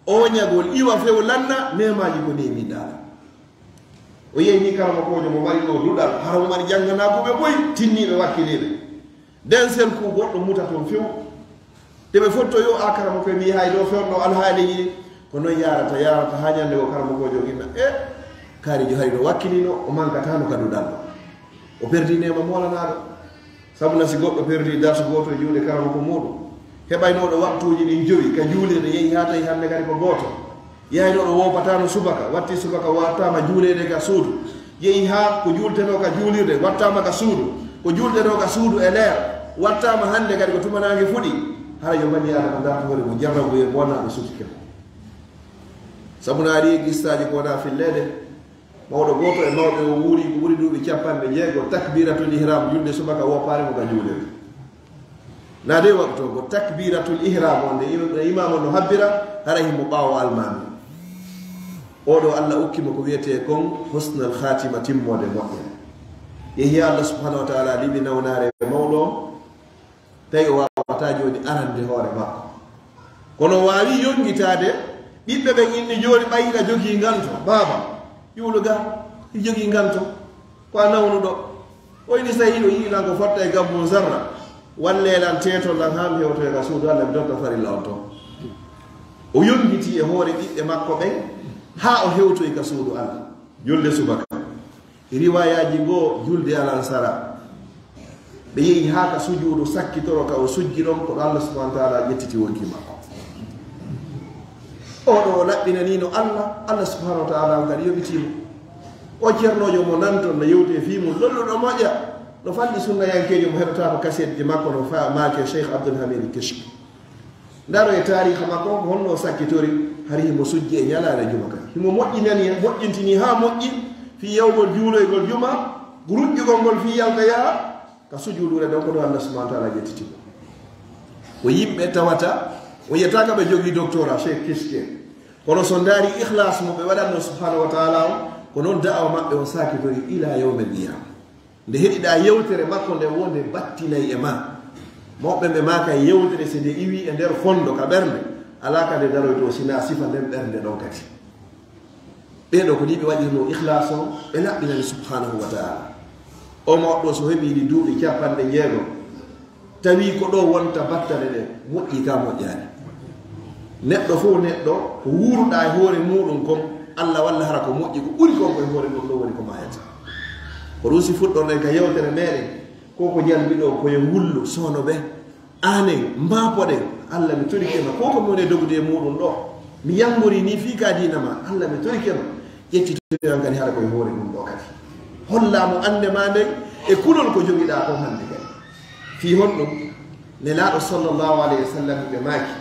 oñagol iwa few lanna, neemaaji ko neemiɗaa lan." O yehi ni karamokoojo mo mari ɗoo duɗal, hara mo mari jannganaakuɓe ɓoy, tinniiɓe, wakkiliiɓe. Nden sel ku goɗɗo muta ton few. Te ɓe fotto yo a karamoko mi yahay ɗoo fewndo alhaaliiji ɗin. Ko non yaarata, yaarata haa ñande goo karamokoojo inna, "E, kaarijo hari no wakkilino, o mankataano ka duɗal ɗoo." O perdi neema moolanaaɗo. Sabu na si goɗɗo perdi darsu gooto e juuɗe karamoko muuɗum, heɓaynooɗo waktuuji ɗin jowi ka juulirde, yehi haa tawi hannde kadi ko gooto. Yaynooɗo woopataano subaka, watti subaka wattaama juuleede ka suudu. Yehi haa ko juultenoo ka juulirde, wattaama ka suudu. Ko juultenoo ka suudu e leer, wattaama hannde kadi ko tuma naange fuɗi. Hara yo banii Aadama dartu hoore mum, jarrabu e bonaaɓe sutike mo. Sabu na ari e qissaaji ko wonaa filleede. Mawɗo gooto e mawɓe o wuuri ko ɓuri duuɓi capanɗe jeego, takbiratul ihram, julde subaka woppaare mo ka juulirde. Na de waktu ko takbiratul ihram on de im-, imam on no habbira, hara himo ɓaawo almaami. Oɗo Allah okki mo ko wiyetee kon husnal khatima, timmoode moƴƴere. Yehi Allah subhanahu wa ta'ala liɓi nawnaare mawɗo on, tawi o waawataa jooni arande hoore makko. Kono o waawi yongitaade, ɓiɓɓe ɓen inni jooni ɓay hiɗa jogii nganto, baaba, ƴuwlu ga, hiɗa jogii nganto, ko a nawnuɗo. O inni, "Sey hiɗo yiɗi lan ko fotta e gabbu zarra, wallee lan, teetoo lan haa mi hewtoya ka suudu Allah, mi dotta farilla on ton." O yongitii e hoore ɓiɓɓe makko ɓen haa o hewtoyi ka suudu Allah. Julde subaka. E riwaayaaji goo, julde alansara. Ɓe yehi haa ka sujuudu sakkitoro ka o sujji ɗon, ko ɗo Allah subhanahu wa ta'ala ƴettiti wonki makko. Oɗo o laɓɓinaniino Allah, Allah subhanahu wa ta'ala on kadi yoɓitii mo. O ceernoojo mo nanton no yewtee fii mum, lolluɗo moƴƴa. No fanni sunnayankeejo mo heɗotaako kaseetji makko no fa maake Cheikh Abdul Hamid Kishki. Ndaro e taariiha makko, ko honno o sakkitori, hari himo sujji e ñalaare juma kan. Himo moƴƴinani, moƴƴintini haa moƴƴi, fii yawgol juuloygol juma, ruƴƴugol ngol fii yalta yaha, ka sujuuduure ɗon, ko ɗo Allah subhanahu wa ta'ala ƴettiti mo. Ko yimɓe tawata, o yiyata ka ɓe jogii doctorat, Cheikh Kishki. Kono so ndaari ikhlas mo ɓe waɗanno subhanahu wa ta'ala on, ko non da'awa maɓɓe on sakitori ila yawmil qiyama. Nde heɗiɗa yewtere makko nde wonde battinay e ma. Mawɓe ɓe maaka e yewtere si nde iwi e nder fondo ka ɓernde, alaa ka nde daroyto sina sifa nden ɓernde ɗon kadi. Ɓee ɗoo ko nii ɓe waɗirno ikhlas on, ɓe laɓɓinani subhanahu wa ta'ala. O mawɗo so heɓi ɗi duuɓi capanɗe jeego, tawi ko ɗo wonta battane ɗen, moƴƴi ka moƴƴaani. Neɗɗo fof neɗɗo, ko wuuruɗaa e hoore muuɗum kon, Allah walla hara ko moƴƴi, ko ɓuri kon ko e hoore mum ɗo woni ko maayata. Ko ɗum si fuɗɗorɗen ka yewtere meɗen, ko ko jalbi ɗo, ko yo wullu, soono ɓe, anen, maapoɗen, Allah mi torike ma, ko ko mi woni e dogude e muuɗum ɗo, mi yangori ni fii ka diina ma, Allah mi torike ma, ƴettitoyan kadi hara ko e hoore mum ɗo kadi. Holla mo annde ma nden e kulol ko jogiɗaa kon hannde kadi. Fii honɗum? Nelaaɗo sallallahu alayhi wa sallam ɓe maaki,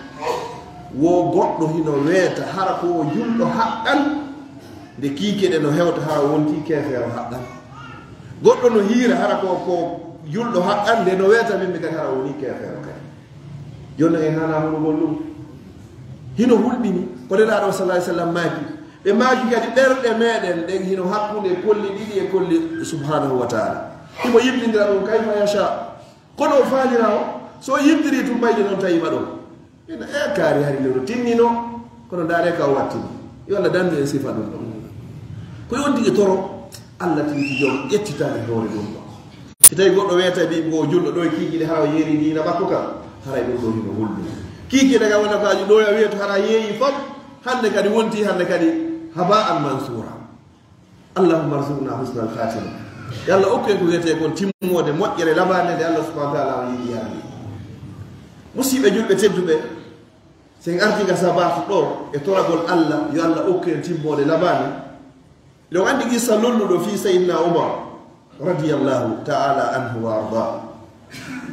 wo goɗɗo hino weeta hara ko o julɗo haqqan, nde kiike ɗe no hewta hara wonti keefeero haqqan. Goɗɗo no hiira hara ko, ko julɗo haqqan, nde no weeta min mi kadi hara woni keefeero kadi. Jooni en hana hulugol ɗum. Hino hulɓini ko Nelaaɗo sallallahu alayhi wa sallam maaki. Ɓe maaki kadi ɓerɗe meɗen ɗen hino hakkunde kolli ɗiɗi e kolli subhanahu wa ta'ala. Himo yimɗindira ɗum kayfa yasha. Kono o faalira o, so o yimɗiri tun mayde non tawi ma ɗon. Ina e kaari hari lewru tinnino, kono ndaare ka o wattini. Yo Allah dandu en sifa ɗum ɗon. Ko yo on tigi toro, Allah tigi jom ƴettitani hoore ɗum ɗon. Si tawi goɗɗo weeta mbi ko julɗo ɗo e kiikiiɗe hara o yeeri diina makko kan, haray ɗum ɗo hino hulɓi. Kiikiiɗe ka wona ko aji ɗo ya weeto hara yeeyi fop, hannde kadi wonti hannde kadi haba'an mansura. Allahumma arzuqna husnal khatima. Yo Allah okku en ko wiyetee kon timmoode moƴƴere labaande nde Allah subhanahu wa ta'ala o yiɗi yaade. Musiɓɓe julɓe tedduɓe, sen arti ka sabatu ɗo e toragol Allah, yo Allah okku en timmoode labaande. Ɗon andi qissa lolluɗo fii Sayyidina Umar radiyallahu ta'ala anhu wa arda.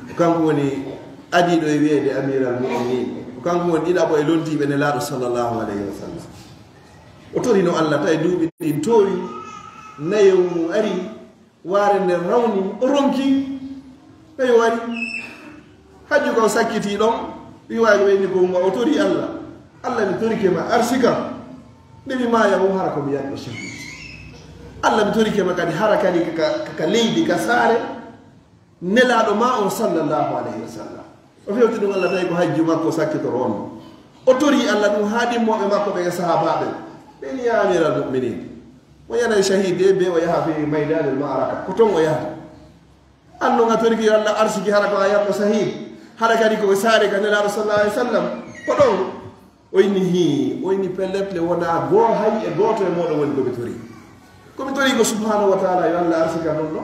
Ko kanko woni adiiɗo e wiyeede Amiral Mu'minin. Ko kanko woni ɗiɗaɓo e lontiiɓe Nelaaɗo sallallahu alayhi wa sallam. O torino Allah tawi duuɓi ɗin toowi, nayewu mum ari, waare nden rawni, o ronki, nayewu ari. Hajju ka o sakkiti ɗon, riwaaji ɓe inni ko umma, o tori Allah. Allah mi torike ma arsika, nde mi maaya o hara ko mi yanɗo shahid. Allah mi torike ma kadi hara kadi ka, ka, ka leydi, ka saare, Nelaaɗo ma on sallallahu alayhi wa sallam. O fewti ɗum Allah tawi ko hajju makko sakkitoro on. O tori Allah ɗum haa ɗimmooɓe makko ɓe e sahaabaaɓe. Ɓe ni, "Ya Amiral Mu'minin, mo yanay shahid de be o yaha fi maydanil ma'araka, ko ton o yahata. An non a toriki yo Allah arsiki hara ko a yanɗo shahid, hara kadi ko e saare ka Nelaaɗo sallallahu alayhi wa sallam, ko ɗon." O inni, "Hii," o inni, "pellet le wonaa goo hay e gooto e mooɗon woni ko mi tori. Ko mi tori ko subhanahu wa ta'ala yo Allah arsika non ɗo."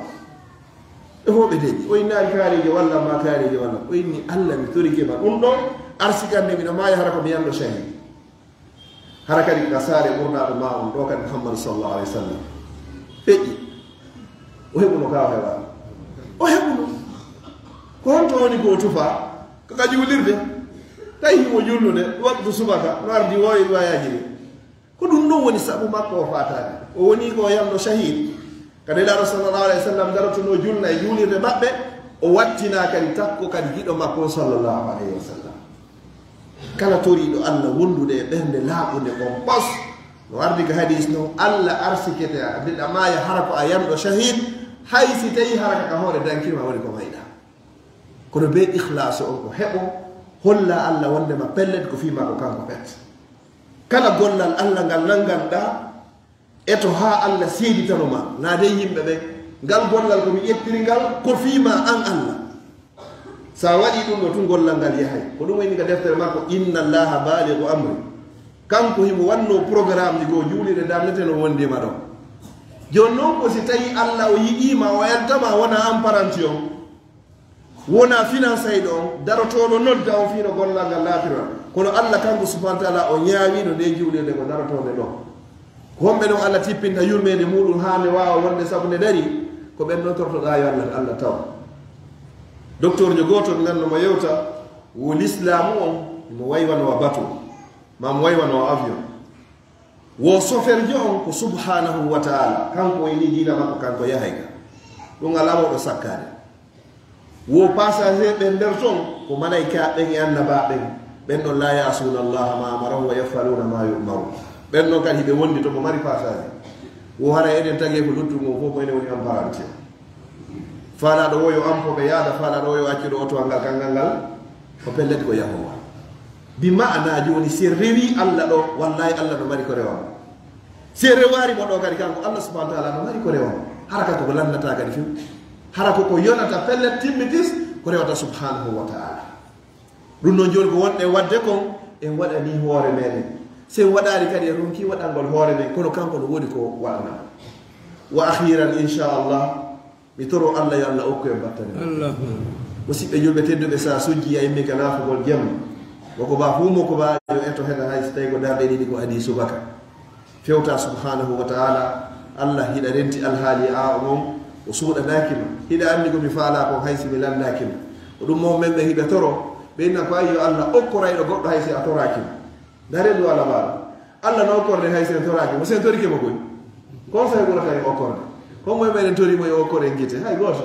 E hoɓe deƴi. O inni, "Ari kaarijo walla ma kaarijo walla." O inni, "Allah mi torike ma ɗum ɗo, arsikan nde miɗo maaya hara ko mi yanɗo shahid. Hara kadi ka saare ɓurnaaɗo ma on ɗo kadi Muhammadu sallallahu alayhi wa sallam." Feƴƴi. O heɓuno ka o heɓaano. O heɓuno. Ko honto woni ko o tufa? Ko ka juulirde. Tawi himo julnude, waktu subaka, no ardi wo e riwayaaji ɗin. Ko ɗum ɗon woni sabu makko o faataade. O woni ko o yanɗo shahid. Ka Nelaaɗo sallallahu alayhi wa sallam darotono julna e juulirde maɓɓe, o wattina kadi takko kadi giɗo makko sallallahu alayhi wa sallam. Kala toriiɗo Allah wondude e ɓernde laaɓunde on pos, no ardi ka hadis non, Allah arsikete a, mbiɗa maaya hara ko a yanɗo shahid, hay si tawi hara ka hoore dankirma woni ko mayɗa. Kono be ikhlaasu on ko heɓo, holla Allah wondema pellet ko fii ma ko kanko pet. Kala gollal Allah ngal nannganɗa, eto haa Allah seeditano ma, naa dey yimɓe ɓen, ngal gollal ko mi ƴettiri ngal, ko fii ma an Allah. Sa waɗi ɗum ɗo tun gollal ngal yahay. Ko ɗum woni ka deftere makko, "Inna Allaha balighu amri." Kanko himo wanno programme ji goo juulirde darnete no wondima ɗon. Jooni non ko si tawi Allah o yiɗima, o eltama, wona an paranti on. Wona finansayɗo on, darotooɗo nodda on fii no gollal ngal laatirta. Kono Allah kanko subhanahu wa ta'ala o ñaawino nde juulirde ko darotoonde ɗo. Ko homɓe ɗon Allah tippinta yurmeende muuɗum haa nde waawa wonde sabu nde darii? Ko ɓen ɗon tortoɗaa yo Allah, Allah taw. Doktorjo gooto mi nanno mo yewta, wo lislaamu on, mo waywano wa bato, ma mo waywano wa avion. Wo soferjo on ko subhanahu wa ta'ala, kanko o ini diina makko, kanko yahay ka. Ɗum alaa mawɗo sakkaade. Wo passager ɓen nder ton, ko malaika ɓen e annaba ɓen. Ɓen ɗon la ya'suna Allah ma amarahum wa yaf'aluna ma yu'maru. Ɓen ɗon kadi hiɓe wondi to mo mari passager. Wo hara eɗen tagi ko luttu ngon fof ko ene woni emparante. Faalaɗo wo yo ampo ɓe yaada, faalaɗo wo yo accu ɗo oto ngal kangal ngal, ko pellet ko Yahowa. Bi ma'ana jooni, si rewi Allah ɗo, wallahi Allah no mari ko rewa mo. Si rewaari mo ɗo kadi kanko Allah subhanahu wa ta'ala no mari ko rewa mo. Hara ka ko ko lannata kadi few. Hara ko ko yonata pellet timmitis ko rewata subhanahu wa ta'ala. Ɗum noon jooni ko wonɗen waɗde kon, en waɗanii hoore meɗen. Si en waɗaali kadi, en ronki waɗangol hoore men, kono kanko no woodi ko waɗana. Wa akhiran, inchallah, mi toro Allah yo Allah okku en battane. Allahumma. Musidɓe julɓe tedduɓe, sa sujji a immi ka naafugol jemma, woko ba humo ko ba yo eto heɗa hay so tawi ko darɗe ɗiɗi ko adii subaka. Fewta subhanahu wa ta'ala, Allah hiɗa renti alhaali a on, o suuɗanaaki ma. Hiɗa anndi ko mi faalaa kon hay si mi lanndaaki ma. Ko ɗum mo men ɓe hiɓe toro, ɓe inna ko ay yo Allah okkorayɗo goɗɗo hay si a toraaki ma. Ndare ndu Allah baala. Allah no okkorde hay si en toraaki mo, si en torike mo koy. Kon fay ɓurata en okkorde. Kon moye meɗen tori mo yo okkor en gite, hay gooto.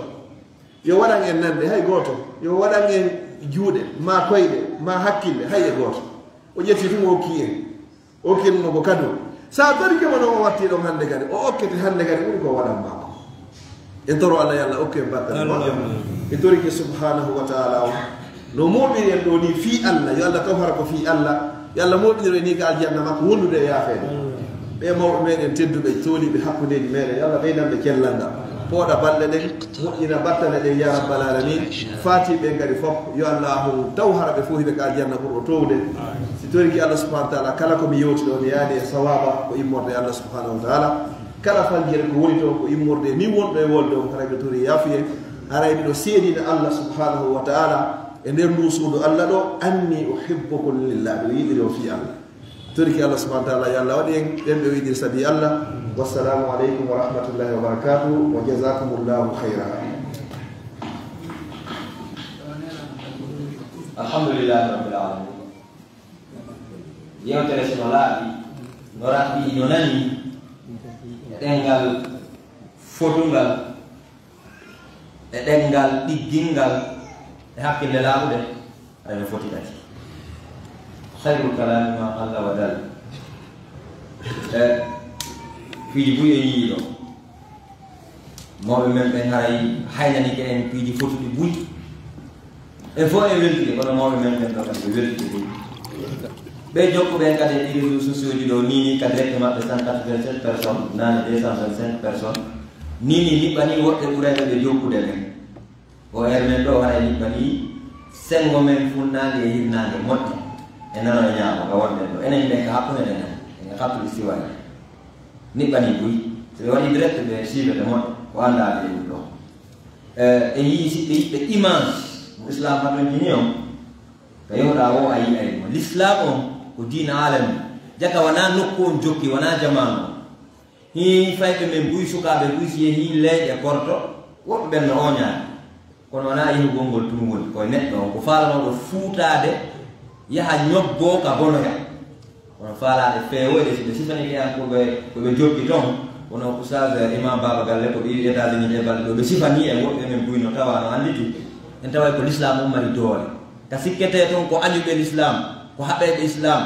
Yo waɗan en nanɗe, hay gooto. Yo waɗan en juuɗe, ma koyɗe, ma hakkille, hay e gooto. O ƴetti tun o okki en. O kinno ko kado. Sa torike mo no o watti ɗon hannde kadi, o okkete hannde kadi ɓuri ko waɗan ma ko. En toro Allah yo Allah okku en battane moƴƴo. Allahumma. En torike subhanahu wa ta'ala on. No mooɓiri en ɗo ni fii Allah, yo Allah taw hara ko fii Allah. Yo Allah mooɓinir en ni ka aljanna makko wondude e yaafeede. Ɓe mawɓe meɗen tedduɓe, tooliiɓe hakkundeeji meɗen, yo Allah ɓeydan ɓe cellal ngal. Pooɗa balɗe ɗen, moƴƴina battane ɗen, ya rabbal alamin. Faatiiɓe ɓen kadi fof, yo Allah hon taw hara ɓe fof hiɓe ka aljanna ɓurɗo towde. Si toriki Allah subhanahu wa ta'ala, kala ko mi yewti ɗo, mi yaani e sawaaba, ko immorde e Allah subhanahu wa ta'ala. Kala faljere ko woni toon, ko immorde e min wonɗo e wolde on, haray mi tori yaafuye. Haray miɗo seedina Allah subhanahu wa ta'ala e nder ndu suudu Allah ɗo, anni uhibbukum lillah, miɗo yiɗiri on fii Allah. Toriki Allah subhanahu wa ta'ala, yo Allah waɗi en ɓen ɓe o yiɗiri sabi Allah. Wassalamu aleykum wa rahmatullahi wa barakatuh, wa jazakumullahu khayra. Alhamdulillahi rabbil alamin. Yewtere si no laaɓi, no raɓɓi, no nani e ɗemngal fotungal, e ɗemngal ɗigginngal, e hakkille laaɓuɗe, haray no foti tati. Khayrul kalami ma qalla wa dal. E piiji buy en yii ɗo. Mawɓe men ɓen haray haynanike en piiji fotuɗi buy. En fof en weltude, kono mawɓe men ɓen ɗo kadi ɓe weltude buy. Ɓe jokkuɓe en kadi e ɗi réseaux sociaux ji ɗo, ni ni ka direct maɓɓe cent quatre-vingt-sept personnes, nane deux cent vingt-cinq personnes. Ni ni niɓɓani woɓɓe ɓurayɓe ɓe jokkude ɓen. O heure men ɗo haray niɓɓani senngo men funnaange e hirnaange moƴƴa. E nano e ñaamo ka wonɗen ɗo. Enen ɓen ka hakkunde enen, en ka kattu istiwaaji. Niɓɓani buy. So ɓe waɗi direct ɓe siifete moƴƴo. Ko anndaade e ɗum ɗo. E, en yii siɓɓe yiɓɓe image mo Islam hatonjini on. Ka yewɗa o a yi'ay mo. L'Islam on ko diina alami. Jaka wona nokku on jokki, wona jamaanu on. Hii fayɓe men buy, sukaaɓe buy, si yehii leeƴe korto, woɓɓe ɓen no ooñaade. Kono wonaa yehugol ngol tun woni, ko e neɗɗo on, ko faalanooɗo fuutaade, yaha ñoggoo ka bonoya. Kono faalaade feewoyde, si ɓe sifanike an ko ɓe, ko ɓe jokki ton, kono Oustaz Imam Baba Galle, ko ɓe yiɗi États-Unis ɗe balɗe ɗo, ɓe sifanii en, woɓɓe men buy no tawa no annditi. En taway ko Lislaam on mari doole. Ka sikketee ton ko añuɓe Lislaam, ko haɓeeɓe Islaam,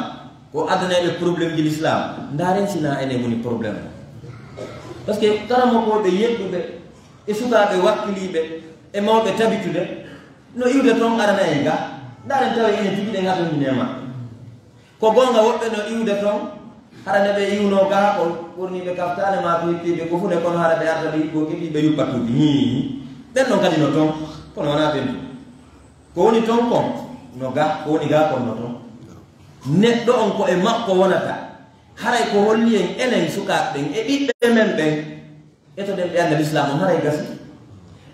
ko adanayɓe problème ji Lislaam. Ndaaren si na enen woni problème o. Parce que karamokooɓe yedduɓe, e sukaaɓe wakkiliiɓe, e mawɓe tabitude, no iwde toon arana en ga. Ndaaren tawa enen tigi ɗen hatonjini e maɓɓe. Ko goonga, woɓɓe no iwde toon, hara nde ɓe iwnoo ga, ko ɓorniiɓe kaftaane maa ko hippiiɓe ko fu ne, kono hara ɓe arta ɓe hippoo keɓii ɓe yuppat tuuti. Hii. Ɓen ɗon kadi no toon, kono wonaa ɓen tun. Ko woni toon kon no ga, ko woni ga kon no toon. Neɗɗo on ko e makko wonata. Haray ko holli en enen sukaaɓe ɓen e ɓiɓɓe men ɓen, etoɗen ɓe annda Lislaam on, haray gasi.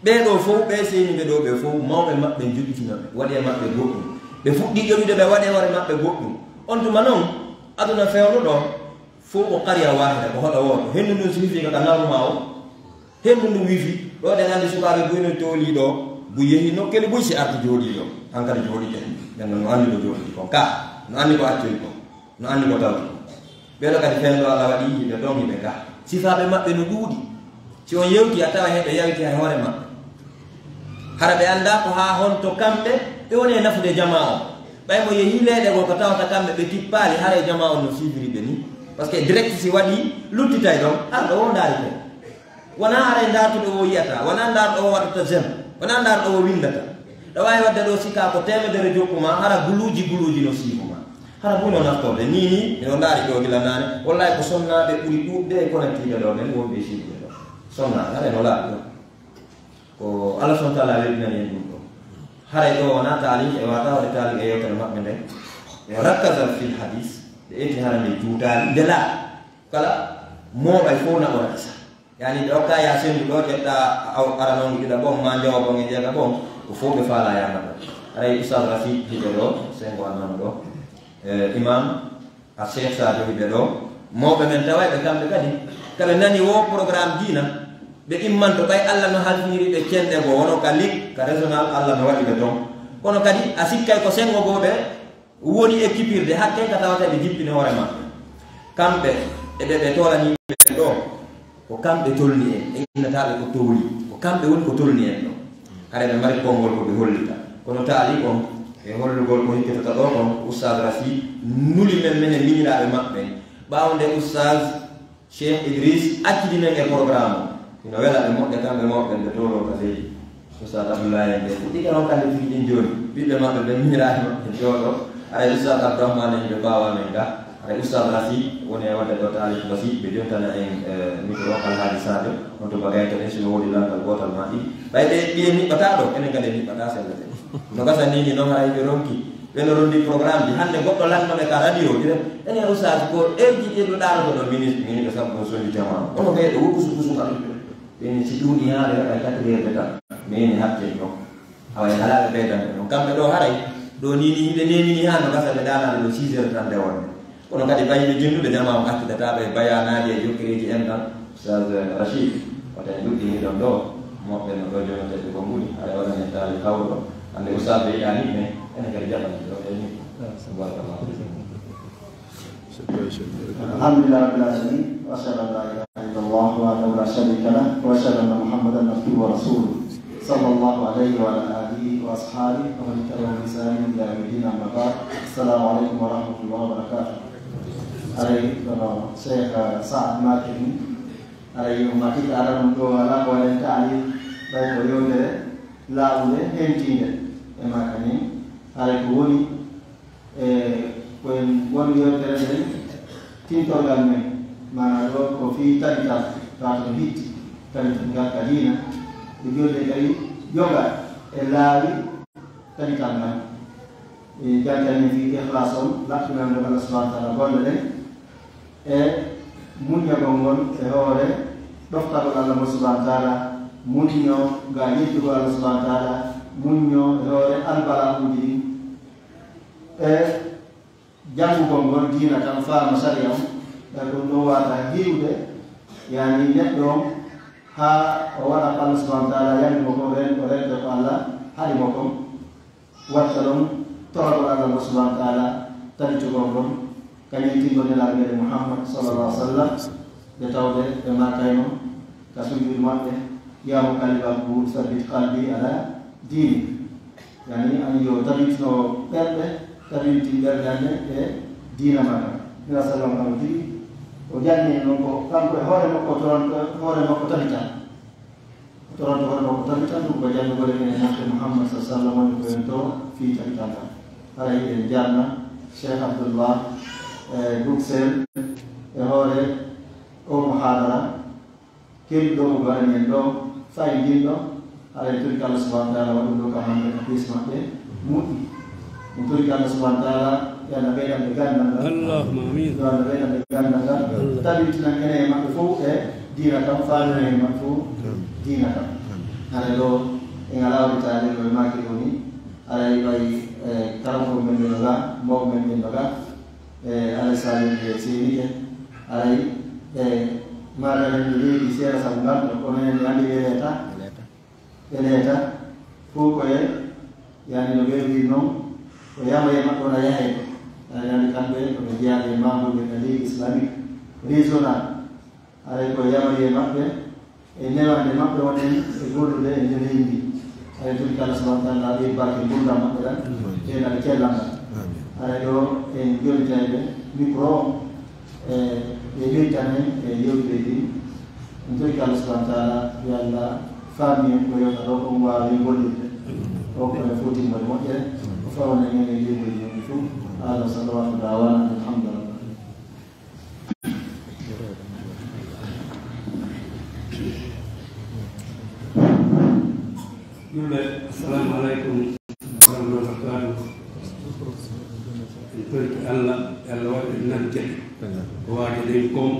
Ɓee ɗoo fow, ɓee seyniiɓe ɗoo ɓee fow, mawɓe maɓɓe joɗɗitino ɓe, waɗi e maɓɓe goɗɗum. Ɓe fuɗɗii joɗɗude, ɓe waɗi e hoore maɓɓe goɗɗum. On tuma non, aduna fewndo ɗoo, fow ko qariya waahida, ko hoɗo wooto. Henndu ndun si hifii ko ka naru maa o, Henndu ndu wifi, ɗo ɗen anndi sukaaɓe buy no toolii ɗo, buy yehi nokkeli buy si arti jooɗii ɗo. Hankadi jooɗii ɗen. Ɓen no anndi ko jooɗii kon. Ka, no anndi ko accoyi kon. No anndi ko tawti kon. Ɓee ɗo kadi fenndo Allah waɗi hiɓe ɗon hiɓe ka. Sifaaɓe maɓɓe no ɗuuɗi. Si on yewti a tawa heɓe yawti hay hoore maɓɓe. Hara ɓe anndaa ko haa honto kamɓe ɓe woni e nafude jamaa on. Ɓay mo yehi leeɗe goo ko tawata kamɓe ɓe tippaali haray jamaa on no siifiri ɓe ni. Parce que direct si waɗi luttitay ɗon, arɗo wo ndaari ɓe. Wonaa haray ndaartuɗo o yiyata, wonaa ndaarɗo o waɗata j'aime, wonaa ndaarɗo o winndata. Ɗo waawi waɗde ɗo sika ko teemedere jokku ma, hara guluuji guluuji no siifu ma. Hara buy no naftorde, nii nii, miɗo ndaari ɗo gila naane, wallahi ko sonnaaɓe ɓuri ɗuuɗde e connectiiɓe ɗo, ɓen wonɓe e siwde ɗo. Sonnaaɓe, haray no laaɓi ɗo. Ko Allah subhanahu wa ta'ala weddinani en ɗum ɗo. Haray ɗo wonaa taali, e wata waɗde taali e yewtere maɓɓe nde. E rakkaza fil hadis, ɓe eti hara nde juutaali, nde laaɓi. Kala mooɓay fof naɓora isa. Yani ɓe okka ya sendu ɗo ƴetta aw ara non ɗiɗa bon ma njawa bon e jeega bon ko fof ɓe faala ya naɓo. Aray Oustaz Rafik hiɓe ɗo, sengo an nano ɗo. Eh, Imam a Cheikh Sadio hiɓe ɗo. Mawɓe men taway ɓe kamɓe kadi. Kaɓe nani wo programme diina. Ɓe immanto ɓay Allah no halfiniri ɓe cenɗe goo wono ka lig, ka régional Allah no waɗi ɓe ton. Kono kadi a sikkay ko sengo goo ɓe woni e kipirde hakke ka tawata ɓe jippini hoore maɓɓe. Kamɓe e ɓe ɓe tolaniiɓe ɗo, ko kamɓe tolni en, ɓe innataaɓe ko towli, ko kamɓe woni ko tolni en ɗo. Hara ɓe mari konngol ko ɓe hollita. Kono taali kon, e hollugol ko hikketata ɗo kon, ko Oustaz Rafi nuli men, menen miñiraaɓe maɓɓe. Ɓaawo nde Oustaz Cheikh Idriss accidi men e programme o. Ino wela ɓe moƴƴa kamɓe mawɓe ɓe towlo ka leydi. Oustaz Abdoulaye en ɓe fuɗɗike noon kamɓe tigi ɗin jooni. Ɓiɓɓe maɓɓe ɓe miñiraaɓe maɓɓe jooɗo. Aray Oustaz Abdourahmane en ɓe mbaawa men ga. Aray Oustaz Rasi woni e waɗde ɗo taalif basi ɓe jontana en, eh, micro Alhaji Sadio. On to bagay to en sino woodi lanndal gootal ma ɗiɗi. Ɓay ɓe ɓiye niɓɓata ɗo, enen kadi en niɓɓata sellete. No gasa ni ni noon haray ɓe ronki. Ɓe no rondi programme ji. Hannde goɗɗo lanndone ka radio, ɓe ene Oustaz ko heure ji ɗi ɗo ɗaroto ɗo ministre, ministre sabbo ɗo sondi jama. Ono ɓe ɗo kusu kusu kam. Ɓe ni si ɗuuɗi haa ɓe waɗa quatre heures de temps. Mais ni hakke ɗo. Awa e halaaɓe ɓeydande ɗon. Kamɓe ɗo haray, ɗo ni ni hiɓe nemini haa no gasa ɓe ɗaanaade ɗo six heures de temps nde wonde. Kono kadi ɓay ɓe jinnduɓe jama on accitata ɓe bayanaaji e jokkereeji en tan. Oustaz Rachid, wata en ɗuɗɗini ɗon ɗo. Moɓɓe no ɗo jonatede ko mbuli, aɗa waɗa men taali hawro. Hannde Oustaz ɓe yiɗa niɓɓe, ene kadi jaɓani ɗo e niɓɓe. Barakallahu fikum. الحمد لله رب العالمين، وأشهد أن لا إله إلا الله وحده لا شريك له، وأشهد أن محمدا عبده ورسوله، صلى الله عليه وعلى آله وأصحابه ومن تبعهم بإحسان إلى يوم الدين، أما بعد. السلام عليكم ورحمة الله وبركاته. Aray kono Cheikh Saad Makini, aray yo matik ara ɗum ɗo wala ko waɗen taali, ɓay ko yewtere laawunde hentiinde e makani, aray ko woni E ko en woni yewtere nden, tintorgal men, maanaa ɗo ko fii tabital, tawata no hitti, tabital ngal ka diina, e jolde kadi yoga e laawi tabital ngal. E jantani fii ikhlas on, laɓɓinande Allah subhanahu wa ta'ala golle ɗen, e muññagol ngol e hoore ɗoftagol Allah mo subhanahu wa ta'ala, muñño ga yettugol Allah subhanahu wa ta'ala, muñño e hoore albala'uuji ɗin. E janngugol ngol diina kan faama sariya on, e ɗum ɗo wata hiwde, yani neɗɗo on, haa o waɗa ko Allah subhanahu wa ta'ala yamiri mo kon, ren-, o renta ko Allah haɗi mo kon, watta ɗon toragol Allah mo subhanahu wa ta'ala, tabitugol ngol, kañum tingol Nelaaɗo meɗen Muhammad sallallahu alaihi wasallam, nde tawde ɓe maakayno ka sujuudu maɓɓe, "Ya muqallibal qulub, sabbit qalbi ala diinik." Yani, an yo tabitino ɓerɗe, tabintin ɓerɗe amen e diina makka. Nela sallam kam o tigi, o janni en noon ko kanko e hoore makko, o toronto hoore makko tabitan. O toronto hoore makko tabitan, ɗum ko janngugol e mofte Muhammad sallallahu alaihi wasallam woni ko en to fii tabitan kam. Hara hiɗen jarna Cheikh Abdullah, e, Bruxelles, e hoore o muhadara. Kadi ɗo ko mbaɗani en ɗo, fayindiin ɗo, haɗa en toriki Allah subhanahu wa ta'ala waɗu ɗo kam hannde ko piis maɓɓe moƴƴi. En toriki Allah subhanahu wa ta'ala, yo Allah ɓeydan ɓe ganndal ngal. Allahumma amin. Yo Allah ɓeydan ɓe ganndal ngal. Allah. Tabintinan enen e maɓɓe fof e diina kam, faamina en e maɓɓe fof diina kam. Hannde ɗo, en alaa waɗi taade ɗo e maaki ɗo ni, aray ɓay, e, karamoko men ɓe no ga, mawɓe men ɓe no ga, e, Alassane e Seyni en, aray, e, Maɗa en leydi seeɗa sabu ngal ɗo, kono en andi weleta. Weleta. Fof ko e, yani no ɓe wi noon, ko yamaye maɓɓe wona yahay. Aɗa yani kamɓe ko ɓe jeyaɓe e mambuɓe e leydi islamique régional. Aray ko yamaye maɓɓe e newande maɓɓe wonen e gollude e nder leydi. Aray tun kala subhanahu wa taala ɓe barke gurdam maɓɓe ɗan. Ɓe naɓe cellal ngal. Aray ɗo en jonitayɓe micro o. E, ɓe ɓeytan en e yewtere ɗi. En torike Allah subhanahu wa taala, yo Allah faami en ko yewta ɗo, ko mo waawi en gollirde. O ko en foti mo e moƴƴere, o fawna en e yewtere ɗi fof. Hada salawatu dawana alhamdulillah. Julɓe, assalamu aleykum wa rahmatullahi wa barakatuh. En torike Allah, Allah waɗi en nante ko waajaɗen kon.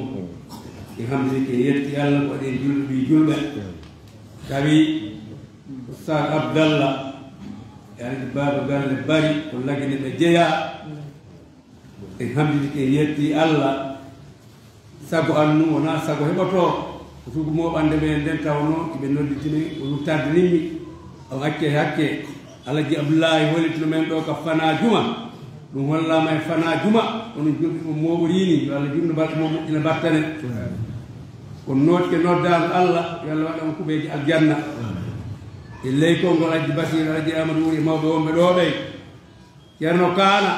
En hamdike yetti Allah ko waɗi en julɓe ɓii julɓe. Tawi Oustaz Abdallah, yani Baaba Galle Bari, ko Lagine ɓe jeyaa. En hamdike yetti Allah. Sago an nu wona sago heɓoto. Ko sugu moɓande men nden tawno iɓe nodditini o tardinimmi. On acce hakke. Alaji Abdullahi hollitino men ɗo ka fana juma. Ɗum hollama e fana juma. Onon julɓe mo moɓorini. Yo Allah junno balɗe mo moƴƴina battane. Ko notike noddaandu Allah, yo Allah waɗa on kuɓeeji aljanna. E ley konngol Alaji Basir, Alaji Amadou Wuri e mawɓe wonɓe ɗo ɓey. Ceerno Kaana,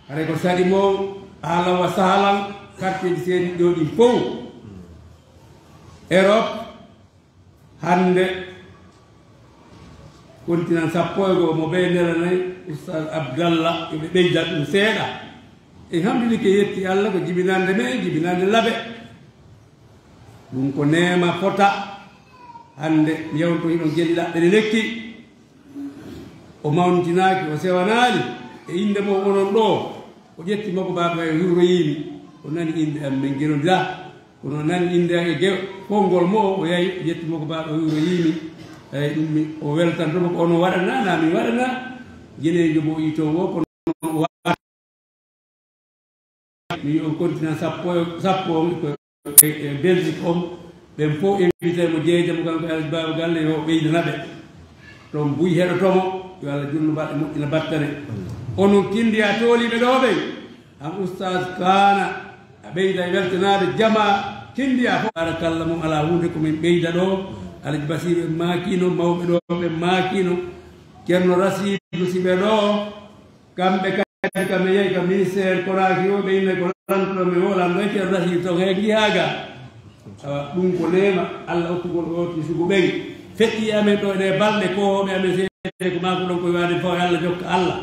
haray ko saɗi mo, ahlan wa sahlan, quartier ji seedi ɗo ɗin fof. Europe, hannde, continent sappo e goo mo ɓe nelanay, Oustaz Abdallah, yo ɓe ɓeyda ɗum seeɗa. E hamdinike yetti Allah ko jibinande me, jibinande labe. Ɗum ko neema fota. Hannde mi yawto hiɗon geli laɓɓe ne lekki. O mawnitinaaki, o sewanaali. E innde mo onon ɗo, o ƴetti makko baaɓe o hiwroyiimi. O nani innde am, min gelondira. Kono o nani innde am e ge-, konngol mo o, o yahi, o ƴetti makko baaɓe o hiwroyiimi. Eyi, ɗum mi, o weltanto mo ko onon waɗana, na min waɗana. Geneejo mo o yii toon o, kono o waɗa. Mi wi'i on continent sappo, sappo on ko e, e Belgique on, ɓen fof invité mo jeeyde mo kanko e Alaji Baaba Galle, yo ɓeydana ɓe. Ɗon buy heɗoto mo, yo Allah junnu mbaɗe moƴƴina battane. Onon Kindiya tooliiɓe ɗo ɓen, an Oustaz Kaana, a ɓeyda e weltanaade jamaa Kindiya fof. Barakalla mum alaa huunde ko min ɓeyda ɗo, Alaji Basiiru en maakino, mawɓe ɗo ɓe maakino, Ceerno Rasiidu si ɓe ɗo, kamɓe kadi kam mi yehi ka ministère Konakiri o, ɓe inne ko lanɗo mi o lanɗo e Ceerno Rasiidu toon he njihaa ga. Awa, ɗum ko neema Allah okkugol o ti sugu ɓen. Feƴƴi e amen ɗo e ɗe balɗe, koohooɓe amen seeɗi ko maaku ɗon ko wi'aade fawa e Allah jokka Allah.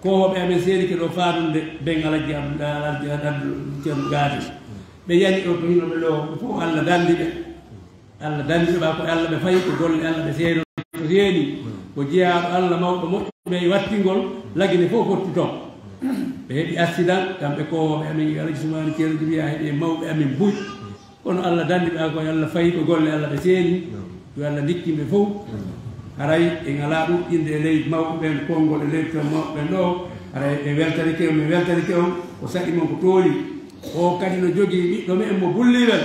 Koohooɓe amen seeɗi ke ɗo faadunde ben Alaji Abdu, Alaji Abdu Ceerno Gaadi. Ɓe yani ɗo to hino ɓe ɗo, fof Allah dandi ɓe. Allah dandi ɓe, ɓa ko Allah ɓe fayi, ko golle Allah ɓe seedo to seeni. Ko jeyaaɗo Allah mawɗo moƴƴo ɓe e wattingol, Lagine fof fotti toon. Ɓe heɓi accident, kamɓe koohooɓe amen, Alaji Sumaani Ceerno Jibiya heɓi e mawɓe amen buy. Kono Allah dandi ɓe, ɓa ko Allah fayi, ko golle Allah ɓe seeni. Yo Allah ndikkin ɓe fof. Haray en alaa ɗuɗɗinde e ley mawɓe ɓen, konngol e ley ton mawɓe ɓen ɗo. Haray ɓe weltanike on, min weltanike on, ko saɗi mon ko tooli. O kadi no jogii ɓiɗɗo men mo Bulliwel.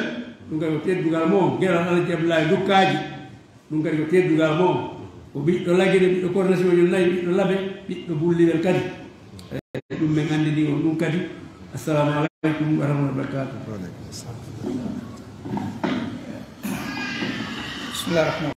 Ɗum kadi ko teddungal mo, geral Alaji Abdullahi Dukkaaji. Ɗum kadi ko teddungal mo. Ko ɓiɗɗo Lagine, ɓiɗɗo Kornasiwol nayi, ɓiɗɗo Labe, ɓiɗɗo Bulliwel kadi. E ɗum men anndini on ɗum kadi. Assalamu aleykum wa rahmatullahi wa barakatuh. Bismillah rahman.